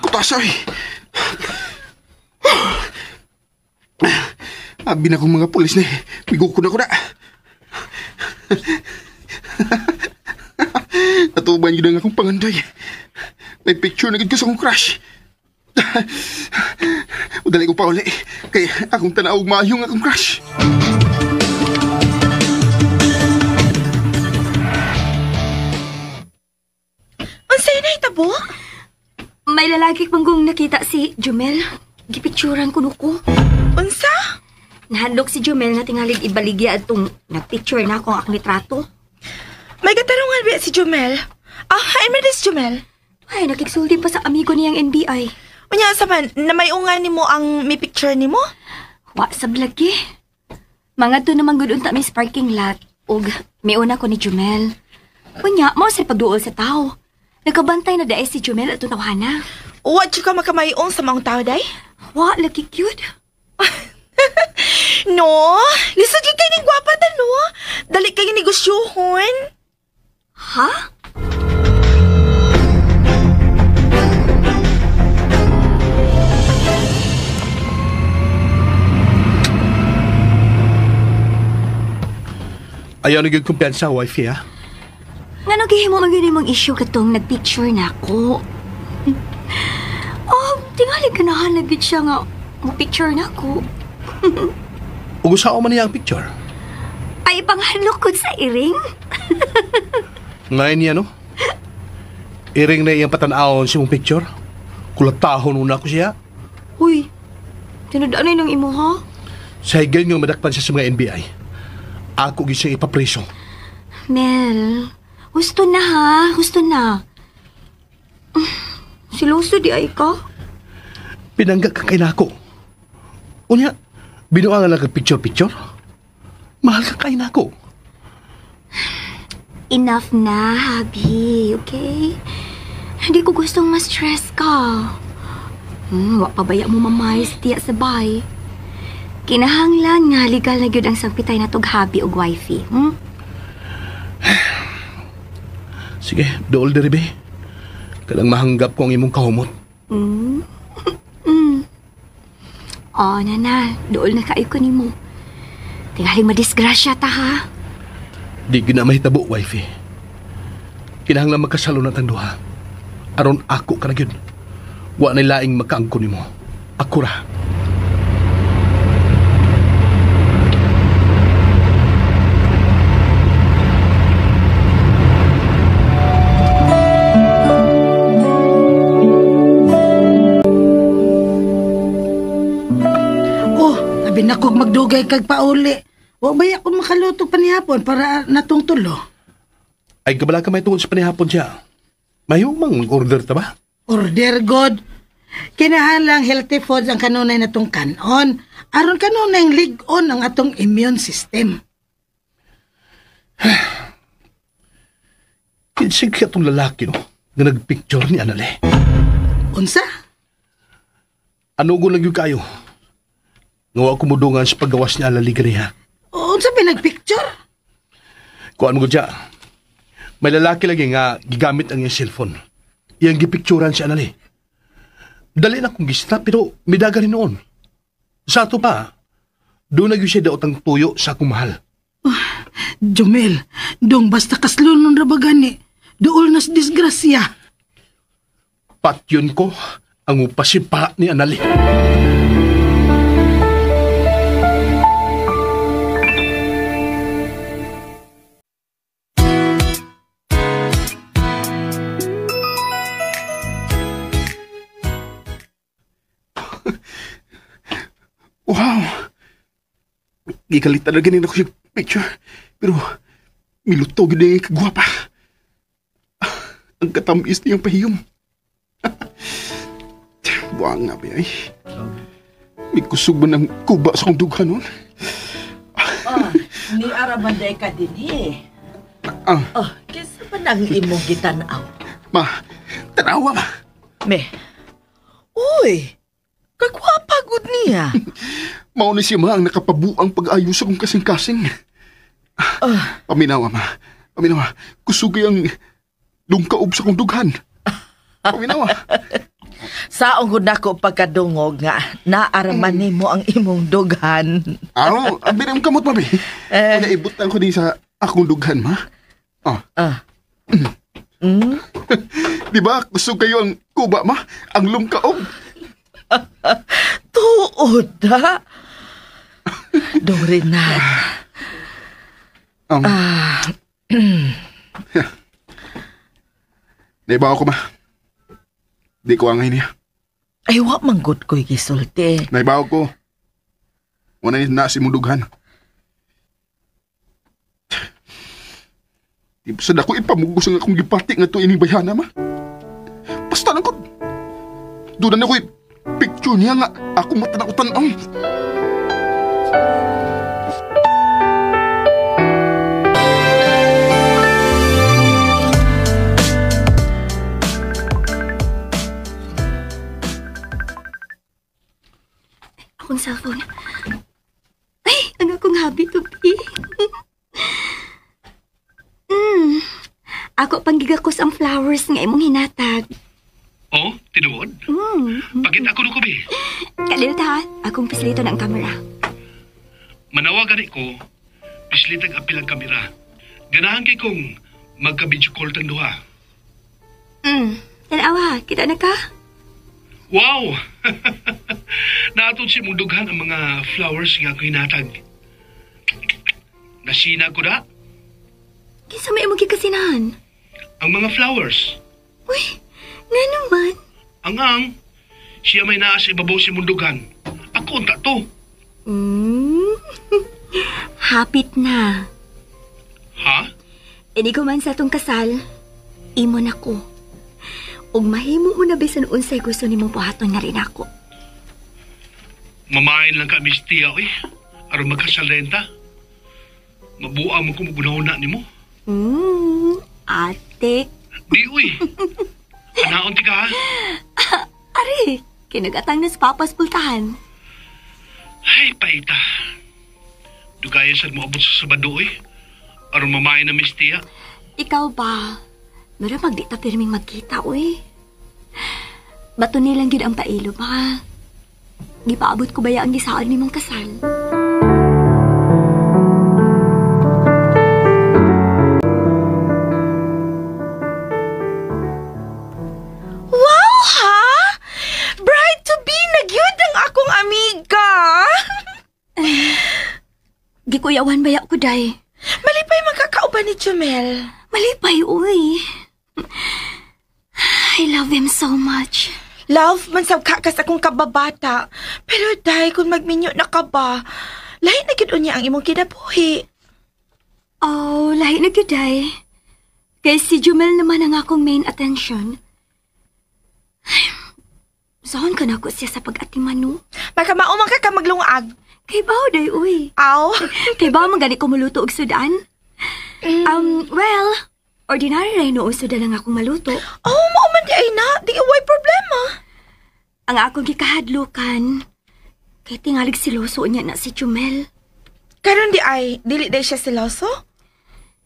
Kutasa, eh. Abi na kong mga pulis na eh. Bigo ko na ko na. Natuban yun ang akong pangandoy. May picture na gid ko sa akong crush. Udali ko pa uli. Kaya akong tanaog maayong akong crush. Unsay na hitabo? May lalaki manggong nakita si Jumel. Gipicturan kuno ko. Unsa? Nahandok si Jumel na tingalig ibaligya atong nagpicture na ako ang akong litrato. May katarungan ba si Jumel? Ah, hi, si Jumel. Ay, nakiksulti pa sa amigo niyang NBI. Unya, sa man, namayungan ni mo ang may picture ni mo? Wa sa lagi. Mga to naman gud unta may parking lot. Ug may una ko ni Jumel. Unya, mao sa pagduol sa tao. Nagkabantay na dae si Jumel at tawhana. Wa jud ka makamayong sa maong tao, day? Wa, lagi cute. No, lisod jud kay ning gwapa ta, no? Dali kay negosyohon. Ha? Ayaw na gyud kumpiyansa, wifey, ha? Ngano gihimo man gyud imong issue katong nagpicture na ako? Oh, tingali ganahan na gyud siya nga mo picture na ako. Ug usaon man niya ang picture? Ay, panghalok sa iring. Ngayon niya, no? Iring na iyang patan-awon sa imong picture. Kulatahon una ko siya. Uy, tinud-anay ng imo, ha? Sa higay nga madakpan siya sa mga NBI. Ako gyud siya ipapreso. Mel, gusto na ha, gusto na. Siloso di ay ka. Pinangga ka kay nako. Unya, binuangan lang kag picture-picture. Mahal ka kay nako. Enough na, Habi, okay? Hindi ko gustong ma-stress ka. Wa pa baya mo mamay sa tiya sa bay. Kinahanglan nga legal na gyud ang sangpitay na tog habi og wifey. Sige, dool diri be. Kanang mahanggap ko ang imong kahumot. Oh, nana, dool na kaayo ko nimo. Tingaling madisgrasya ta ha. Di gyud na mahitabo, wifey. Kinahanglan magkasalo na tang duha. Aron ako ka na gyud. Wa na laing makaangko nimo. Ako ra. Oh, abi na kog magdugay kag pauli. Wa ba ako makaluto panihapon para natong tulo? Ay, kabala ka may tungod sa panihapon siya. Mayo mang order ta ba? Order god. Kinahanglan healthy foods ang kanunay natong kanon. Aron kanunay lig-on ang atong immune system. Kinsig kaya itong lalaki, no? Nga nagpicture ni Anale. Unsa? Ano ko lang yung kayo? Nga wa kumudungan sa paggawas ni Alali ganiha. Unsa pinagpicture? Kuan mo dya. May lalaki lagi nga gigamit ang iyang cellphone. Iyang gipicturan si Anali. Dali na kong gista pero midaga rin noon. Sa ato pa, doon na siya daot ang tuyo sa akong mahal. Oh, Jomel, dong basta kaslunon ra ba gani? Duol nas disgrasya. Patyon ko ang upasipa ni Anali. Wow! Gikalit talaga nila ko yung picture. Pero milutog na yung kagwapa. Ang katamis niyang pahiyom. Buwang nga ba ay? May kusog ba ng kuba sa kong dughan nun? Oh, ni Aramanday ka din eh. Ah. Oh, kinsa pa nang imong gitanaw? Ma, tanawa ma. Me. Uy, kagwapa gud niya. Mao ni siya ma ang nakapabuang pag-ayos sa kong kasing-kasing. Paminawa ma. Paminawa. Kusugay ang lungkaob sa kong dughan. Paminawa. Saong gud nako pagkadungog nga naaraman nimo ang imong dughan. Aw, abi ang kamot mami. Eh. Naibutang ko din sa akong dughan ma. Oh. Ah. Mm? Di ba kusog kayo ang kuba ma? Ang lungkaob. Tuod ha? Dorinan. Naibaw ko ma. Di ko angay niya. Ay, wa man gud ko'y gisulti. Naibaw ko. Wala na si mong dughan. Di pa sad ako ipamugos ang akong gipati nga to ining bayhana ma. Basta lang ko. Doon na ako'y picture niya nga ako matanaw-tanaw. Akong cellphone. Ay, ang akong hobby to be. Ako panggigakos ang flowers nga imong hinatag. Oh, tinuod? Pakita ko ko, be. Kalilta ha, akong pislito ng kamera. Manawagan ko, pislit ang apil ang kamera. Ganahan kay kong magka-video call tang duha. Tanawa, kita na ka? Wow! Naatod si mong dughan ang mga flowers nga ako hinatag. Nasina ko na. Kinsa may imong gikasinahan? Ang mga flowers. Uy, nga naman. Ang, siya may naa sa ibabaw si mundugan. Ako unta to. Hapit na. Ha? Ini ko man sa atong kasal, imo na ko. Ug mahimo mo na bisan unsay gusto nimong buhaton nga rin ako. Mamain lang ka, Miss Tia, oy. Aron magkasal renta. Mabuang mo kung magunahon na nimo. Ate. Di, uy. Anaon ti ka, ha? Ari, kinagatang na sa papas pultahan. Ay, paita. Dugaya sad mo abot sa Sabado, oy. Aron mamain na, Miss Tia. Ikaw ba? Mara magdi ta pirming magkita, uy. Bato nilang gyud ang pailo ba? Gipaabot ko baya ang gisaad nimong kasal? Wow, ha? Bride to be na gyud ang akong amiga. Gikuyawan baya ko, day. Malipay magkakauban ni Jomel. Malipay, uy. I love him so much. Love, mansab ka kas akong kababata. Pero day, kung magminyo na ka ba, lahi na gyud unya ang imong kinabuhi. Oh, lahi na gyud, day. Kay si Jomel naman ang akong main attention. Saan ka na ko siya sa pag-atiman, no? Makamao man ka maglungag. Kay bao, day, uy. Aw. Kay bao man gani ko muluto og sudan? Well, ordinary rin noong sudan ang akong maluto. Oh, mao man di ay na. Di way problema. Ang akong gikahadlukan, kay tingalig siloso niya na si Jomel. Karon di ay, dili day siya siloso?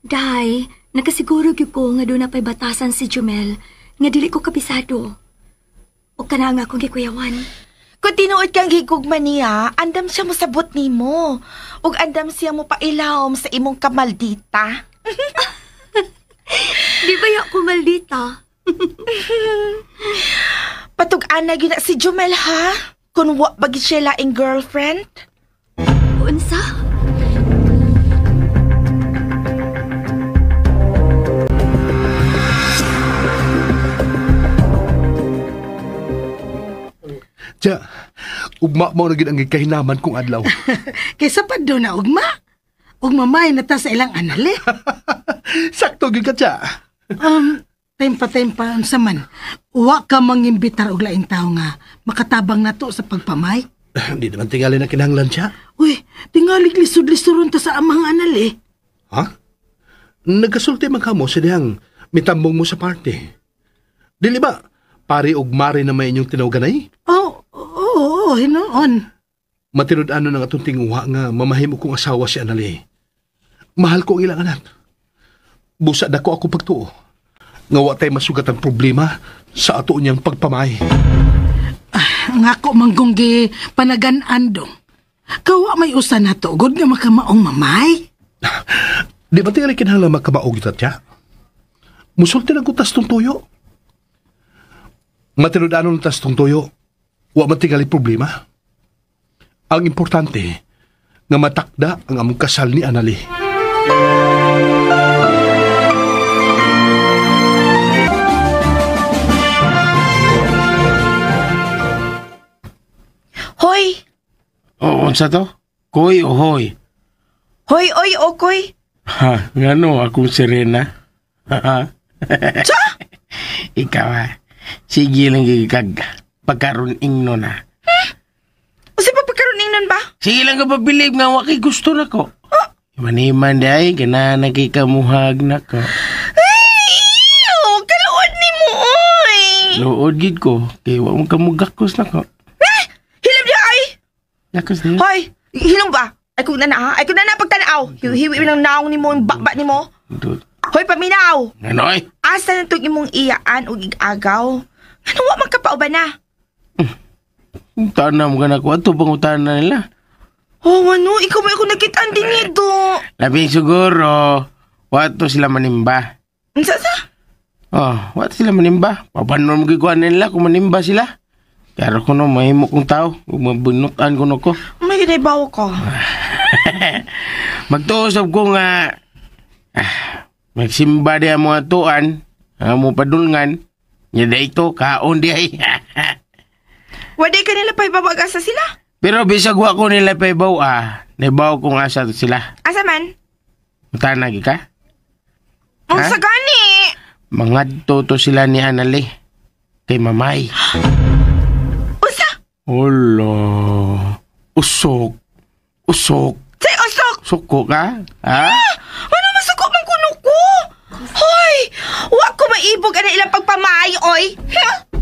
Day, nakasiguro gyud ko nga doon na pa'y batasan si Jumel nga dili ko kabisado. O kana nga akong gikuyawan. Kung tinuod kang gigugma niya, andam siya mo sabot nimo. Ug andam siya mo pailawom sa imong kamaldita. Di ba ya ko maldita? Patug-an na gyud na si Jumel ha? Kung wa ba gyud siya laing girlfriend? Unsa? Tiya, ugma mo na gid ang gikahinaman kong adlaw. Kaysa pa doon na ugma. Ugmamay na ta sa ilang anali. Sakto gyud ka, tiya. Tempa-tempa unsa man. Wa ka mangimbitar og laing tawo nga makatabang nato sa pagpamay. Hindi naman tingali na kinahanglan siya. Uy, tingali lisod-lisoron ta sa amang anali. Ha? Nagkasulti man kamo sa dihang mitambong mo sa party. Dili ba, pare og mare na may inyong tinawganay? Oh, oo, hinoon. Matinud-ano na nga itong tinguha nga mamahimo kong asawa si Anali. Mahal ko ang ilang anak. Busa dako ako pagtuo. Nga wa tay masugat ang problema sa ato niyang pagpamay. Ang ako manggonggi panagan-an dong. Kawa may usa na to, gud nga makamaong mamay. Di ba tingali kinahanglan magkabaog ito, tiya? Musulti lang ko tas tong tuyo. Matinud-ano ng tas tong tuyo, wa man tingali problema. Ang importante, nga matakda ang among kasal ni Anali. Hoy! Oo, unsa to? Koy o hoy? Hoy, oy, okoy! Ha, ngano akong sirena? Ha? Sa? Ikaw ha. Sige lang gigag. Pagkaroon ingno na. Usa pa pagkaroon ingnon ba? Sige lang ka pabilib nga wakay gusto na ko. Maniman day, gana kay kamuhag na ko. Ay, ew, kaluod ni mo, oy! Luod gid ko, kay wa mo kamugakos na ko. Eh, hilom di ay! Gakos na. Hoy, hilom ba? Ay kung na na, ay kung na na pagtanaw. Hiwi ng naong ni mo, yung bakba ni mo. Hoy, paminaw! Ano ay? Asa na itong imong iyaan o igagaw? Ano wa man kapauban na? Tanam ka na ko, ato pangutana na nila. Oh, ano? Ikaw may ako nakitaan din ito. Labing siguro, wato sila manimba. Unsa sa? Oh, wato sila manimba. Papanon mo gikuha nila kung manimba sila. Pero kuno, mahimo kong tao. Mabunutan kuno ko. May ginaibaw ko. Magtuusap ko nga, magsimba di ang mga tuan, ang mga padulngan, nga ito, kaon di ay. Wala ka nila pa ibabag-asa sila? Pero bisag wa ko nila pa ibaw, naibaw kong asa to sila. Asa man? Mutanag ka? Ang sagani! Mangadto to sila ni Anali. Kay Mamay. Usa? Olo. Usok. Usok. Say usok! Suko ka? Ha? Ah! Ano masuko man kuno ko? Hoy! Wa ko maibog ana ilang pagpamay, oy!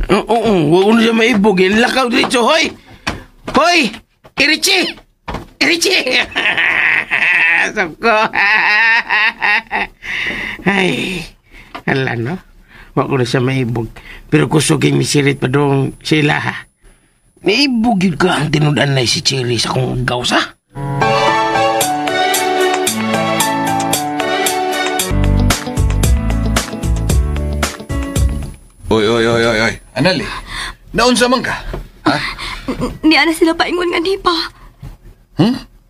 Oo, wa ko na siya maibog. Lakaw dito, hoy! Hoy! Irichi! Irichi! Suko! Ay, ala no? Wa ko na siya maibog. Pero kusog yung misirit pa doon sila, ha? Naibog yun ka ang tinudan na si Cherry sa kong gaws, ha? Oy, oy, oy, oy, oy. Anali, naunsa man ka? Ha? Niya na sila paingon nga ni pa.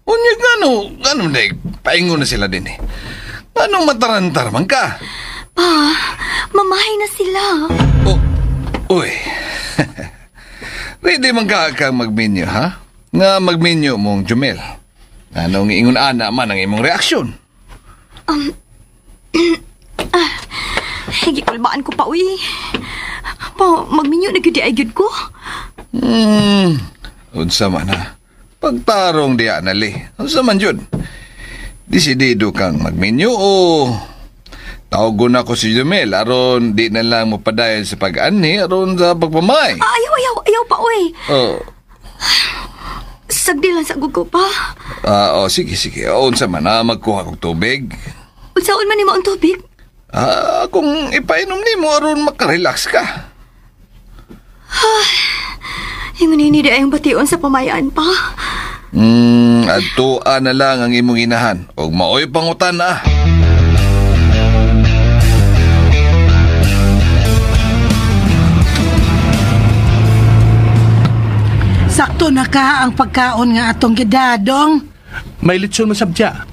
Unya nga no, ano na paingon na sila din eh. Anong matarantar man ka? Pa, mamahay na sila. Oh, uy. Ready man ka kang magminyo, ha? Nga magminyo mong Jumel. Anong ingon ana man ang imong reaksyon? Gikulbaan ko pa, uy. Pa, magminyo na gyud ay gyud ko. Unsa man ha? Pagtarong diya nali. Unsa man jud? Desidido kang magminyo o tawagon ako si Jumel aron di na lang mapadayon sa pag-anhi aron sa pagpamay. Ayaw, ayaw, ayaw pa, uy. Oh. Sagdi lang sa ko pa. Oh, sige, sige. Unsa man ha? Magkuha kog tubig. Unsaon man nimo ang tubig? Ah, kung ipainom nimo aron makarelax ka. Ingon ni di ayong bation sa pamayan pa. Adtoa na lang ang imong inahan og maoy pangutan na. Sakto na ka ang pagkaon nga atong gidadong. May litson man sabdya.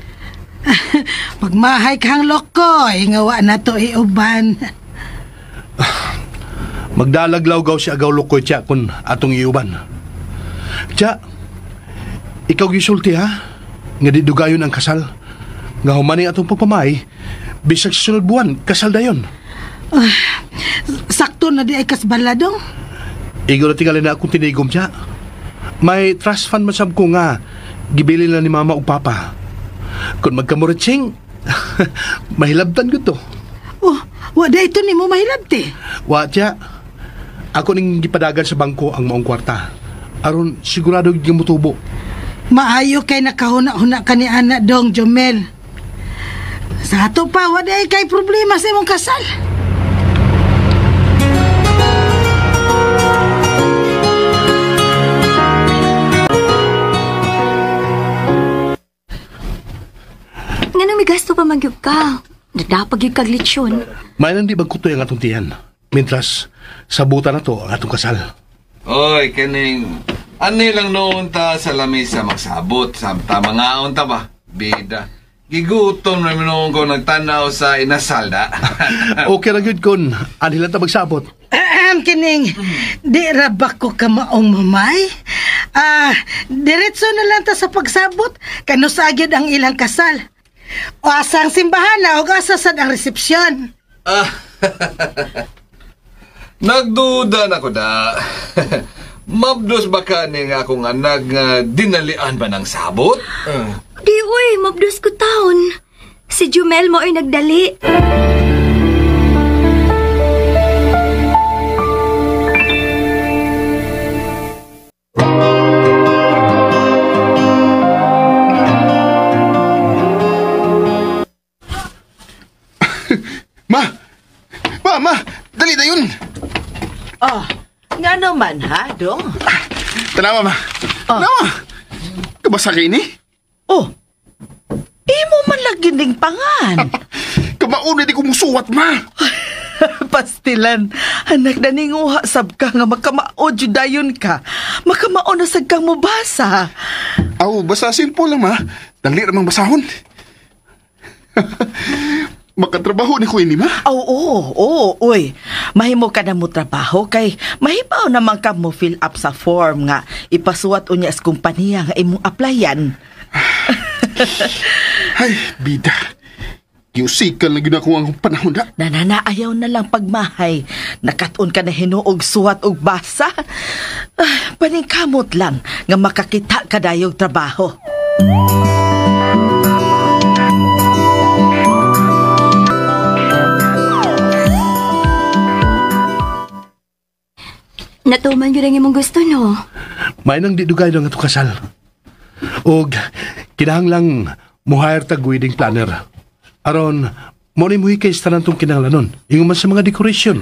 Pagmahay kang lokoy, nga wa na to iuban. Magdalaglaw gaw si agaw lokoy tiya kung atong iuban. Tiya, ikaw gisulti ha? Nga di dugayon ang kasal. Nga humani atong pagpamay, bisag sa sunod buwan, kasal dayon. Sakto na di ay kasbaladong. Igo na tingali na akong tinigom tiya. May trust fund man sab ko nga gibili na ni mama ug papa. Kung magkamuritsing, mahilabtan ko to. Oh, wa da ito nimo mahilabti. Wa tiya. Ako ning gipadagan sa bangko ang maong kwarta. Aron sigurado gyud nga motubo. Maayo kay nakahuna-huna ka ni ana dong, Jomel. Sa ato pa, wa da kay problema sa imong kasal. Nga nang may gasto pa magyug ka. Nadapag yung kag lechon. May nang di bagkutoy ang atong tiyan. Mintras, sabutan na to ang atong kasal. Oy, kaning ani lang noon ta sa lamesa magsabot. Samta mangaon ta ba? Bida. Gigutom na noon ko nagtanaw sa inasal da. Okay ra gyud kun ani lang ta magsabot. Kining, di ra ba ko kamaong mamay? Diretso na lang ta sa pagsabot. Kano sa gyud ang ilang kasal. O asang simbahan na o asa sad ang resepsyon. Nagduda na ko da. Mabdos ba ka ni nga akong anak nga dinalian ba ng sabot? Di uy, mabdos ko taon. Si Jumel mo ay nagdali. Ma! Ma, ma! Dali na yun! Oh, nga naman ha, dong? Tanawa, ma! Tanawa! Kabasa kay ni? Oh, imo man lagi ning pangan. Kamauna di ko musuwat, ma! Pastilan, anak na ninguha sab ka nga makamao dayon ka. Makamao na sad kang mobasa. Aw, basta simple lang, ma. Dali ramang basahon. Makatrabaho ni ko ini, ma? Oo, oo, uy. Mahimo ka na mo trabaho kay mahibaw naman ka mo fill up sa form nga ipasuwat unya sa kumpanya nga imong applyan. Ay, bida. Giusikal na gyud ako ang panahon na. Nanana, ayaw na lang pagmahay. Nakat-on ka na hinuog suwat og basa. Paningkamot lang nga makakita ka dayog trabaho. Natuman yun ang imong gusto, no? May nang di dugay lang atong kasal. Og kinahanglang mo-hire tag wedding planner. Aron, mo ni muhikay sa tanan tong kinahanglanon. Ingon man sa mga decoration.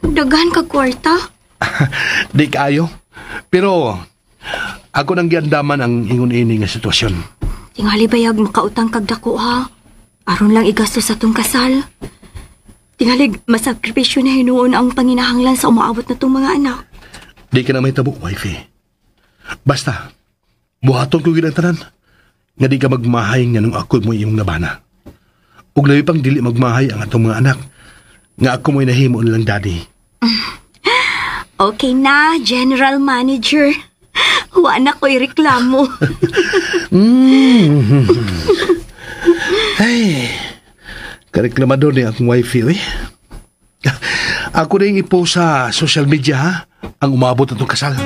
Daghan ka kwarta? Di kaayo. Pero ako nang giandaman ang ingon ini nga sitwasyon. Tingali bayag makautang kag dako ha. Aron lang igasto sa tong kasal. Tingalig masakripisyo na hinuon ang panginahanglan sa umaabot na tong mga anak. Di ka na may tabok, wifey. Basta, buhaton ko gid ang tanan. Nga di ka magmahay nga nung ako mo imong nabana. Ug labi pang dili magmahay ang atong mga anak. Nga ako mo'y nahimo nilang daddy. Okay na, General Manager. Wa na ko'y reklamo. Ay, kareklamador ni akong wifey, uy. Ako na yung ipost sa social media, ha? Ang umabot na itong kasal.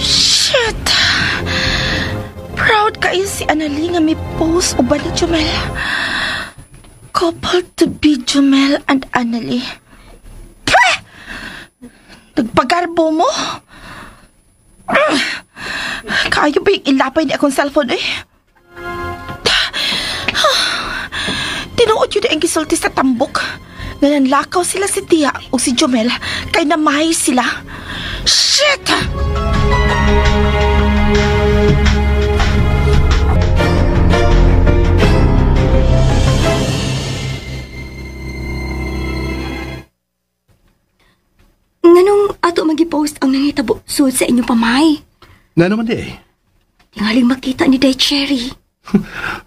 Shit! Proud kayo si Annalie nga may post o ni Jumel. Couple to be Jumel and Annalie. Pweh! Nagpagarbo mo? Kayo ba yung ilapay ni akong cellphone eh? Tinuod yun ang gisulti sa tambok. Nga nanlakaw sila si Tia o si Jomel kay namahay sila. Shit! Nganong ato magi-post ang nangitabo sud sa inyong pamay? Nga naman di eh. Tingaling makita ni Day Cherry.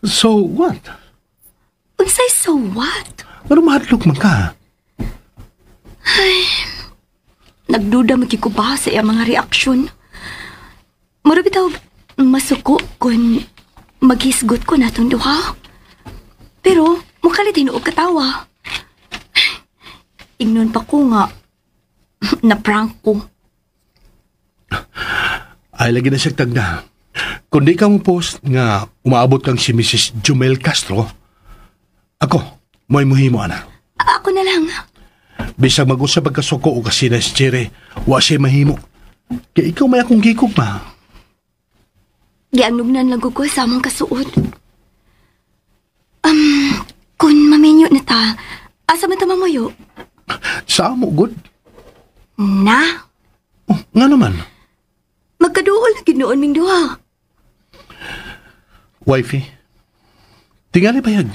So what? Unsay so what? Ano mahadlok man ka? Ay, nagduda magkikuba sa iyang mga reaksyon. Mura bitaw masuko kung maghisgot ko natong duha. Pero mukalit hinuog katawa. Ignon pa ko nga na-prank ko. Ay, lagi na siya tagna. Kung di ka mo post nga umaabot kang si Mrs. Jumel Castro, ako, mo'y muhimo, ana. Ako na lang. Bisag mag-usap pagkasuko o kasina si Chere, wa siya mahimo. Kaya ikaw may akong gikog ma. Gianugnan lang ko sa among kasuod. Kung maminyo na ta, asa man ta mamuyo? Sa amo, good. Na? Oh, nga naman. Magkaduol na ginoon ming duha. Wifey, tingali bayag.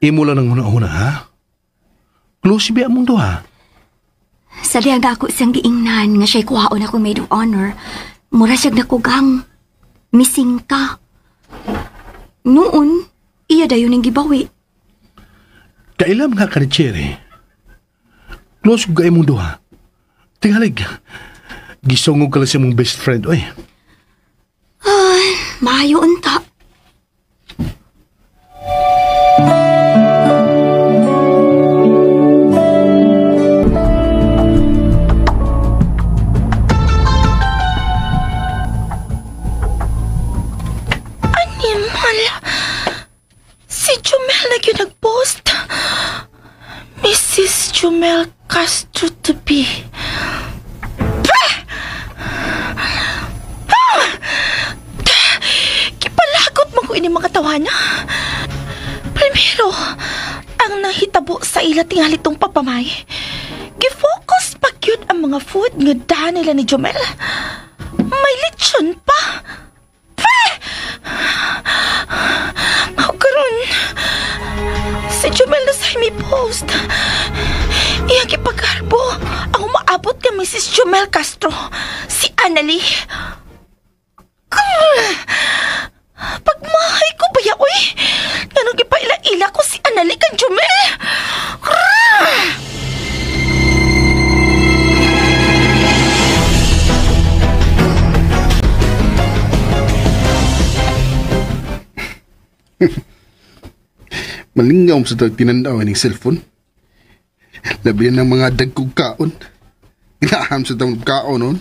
Imo lang ang una-una, ha? Close biya mong duha. Sa diyang ako siyang giingnan nga siya'y kuhaon akong maid of honor, mura siyang nakugang. Missing ka. Noon, iya dayon ang gibawi. Kailam nga ka ni Cherry. Close ko mong duha. Tingalig, gisungog ka lang sa mong best friend, oy. Ay, maayo unta. Animal! Si Jumel na yun nag-post. Mrs. Jumel Castro to be. Kipalagot mo ko ini mga tawana. Primero, ang nahitabo sa ila tingali tong papamay. Gifocus pa cute ang mga food nga dahan nila ni Jumel. May lechon pa. Mao karon si Jumel na sa mi post. Iyang ipagarbo ang umaabot kay Mrs. Jumel Castro, si Annalie. Pagmahay ko ba ya, uy? Ganun ipaila-ila ko si Annalie kang Jumel. Malingaw sa tag tinandaw ining cellphone. Labi na ng mga dagkog kaon. Ginaham sa tag kaon nun.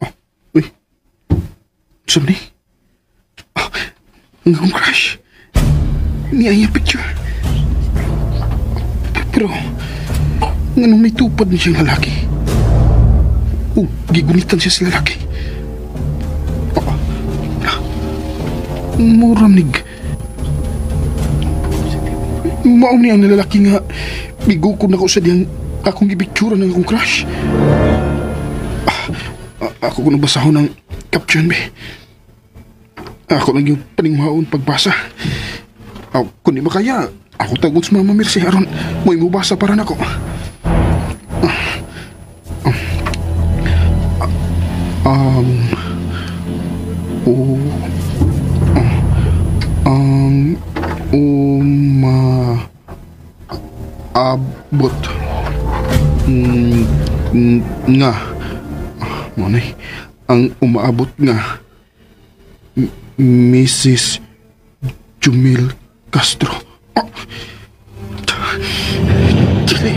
Oh, uy. Saan ni? Oh, ang akong crush. Niya yung picture. Pero, nganong may tupad na siyang lalaki? Oh, gigunitan siya sa lalaki. Oh, muram nig. Maong niya ang lalaki nga bigukod na ko sa diyang akong gibictura ng akong crush. Ako ko nabasahon ng caption, be. Ako lang yung paningwaon pagbasa. Kung di ba kaya, ako tagod sa Mama Mercy aron mo'y mubasa para nako. Ang umaabot nga monay ang umaabot nga Mrs. Jumil Castro. Oh. Dili.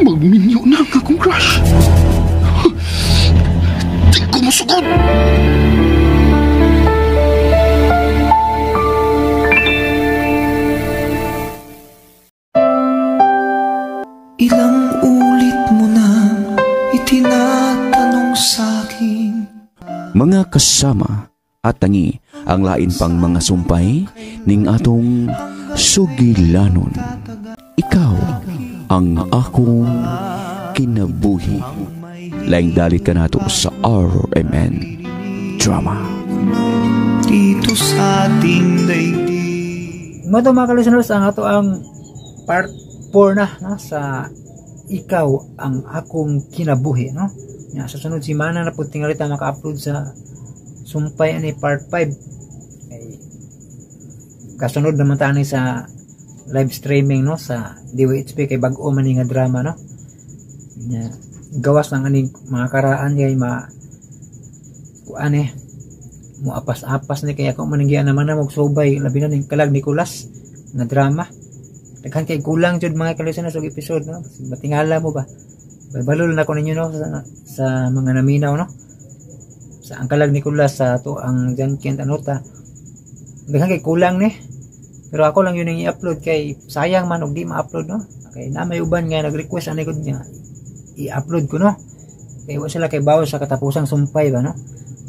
Magminyo na ang akong crush. Di ko masukod. Ilang ulit mo na itinatanong sa'kin. Mga kasama at tangi ang lain pang mga sumpay ning atong sugilanon. Ikaw ang akong kinabuhi. Laing dalit ka nato sa RMN Drama. Dito sa ating daigdig. Mo to, mga listeners, ang ato ang part 4 na, no, sa Ikaw ang Akong Kinabuhi, no. Ya, sa sunod semana na pud tingali ta maka-upload sa sumpay ani part 5 kay kasunod naman ta ani sa live streaming, no, sa DYHP kay bag-o man ni nga drama, no. Ya, gawas lang ani mga karaan kay ma kuan eh mo apas-apas ni kay ako man naman na magsubay, labi na ning Kalag Nicolas nga drama. Daghan kay kulang jud, mga ka-listeners, og episode, no. Batingala mo ba, balol na ko ninyo, no, sa mga naminaw, no, sa Ang Kalag Nicolas, sa ato ang John Kent Anota. Daghan kay kulang ni, pero ako lang yun ang i-upload kay sayang man og di ma-upload, no, kay na may uban nga nag-request ani gud nga i-upload ko, no, kay wa sila kay bawo sa katapusang sumpay ba, no.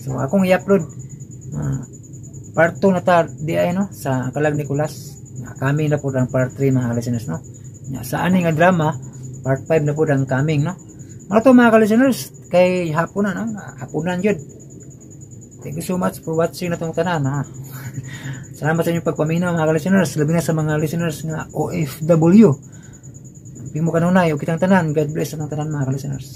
So akong i-upload, part 2 na ta di ay, no, sa Kalag Nicolas na coming na po ang part 3, mga listeners, no. Ya, sa ani nga drama, part 5 na po ang coming, no. Ano to, mga listeners, kay hapunan, no, hapunan jud. Thank you so much for watching na tong tanan, ha. Salamat sa inyong pagpaminaw, mga listeners, labi na sa mga listeners nga OFW. Pimo kanunay ug kitang tanan. God bless sa tanan, mga listeners.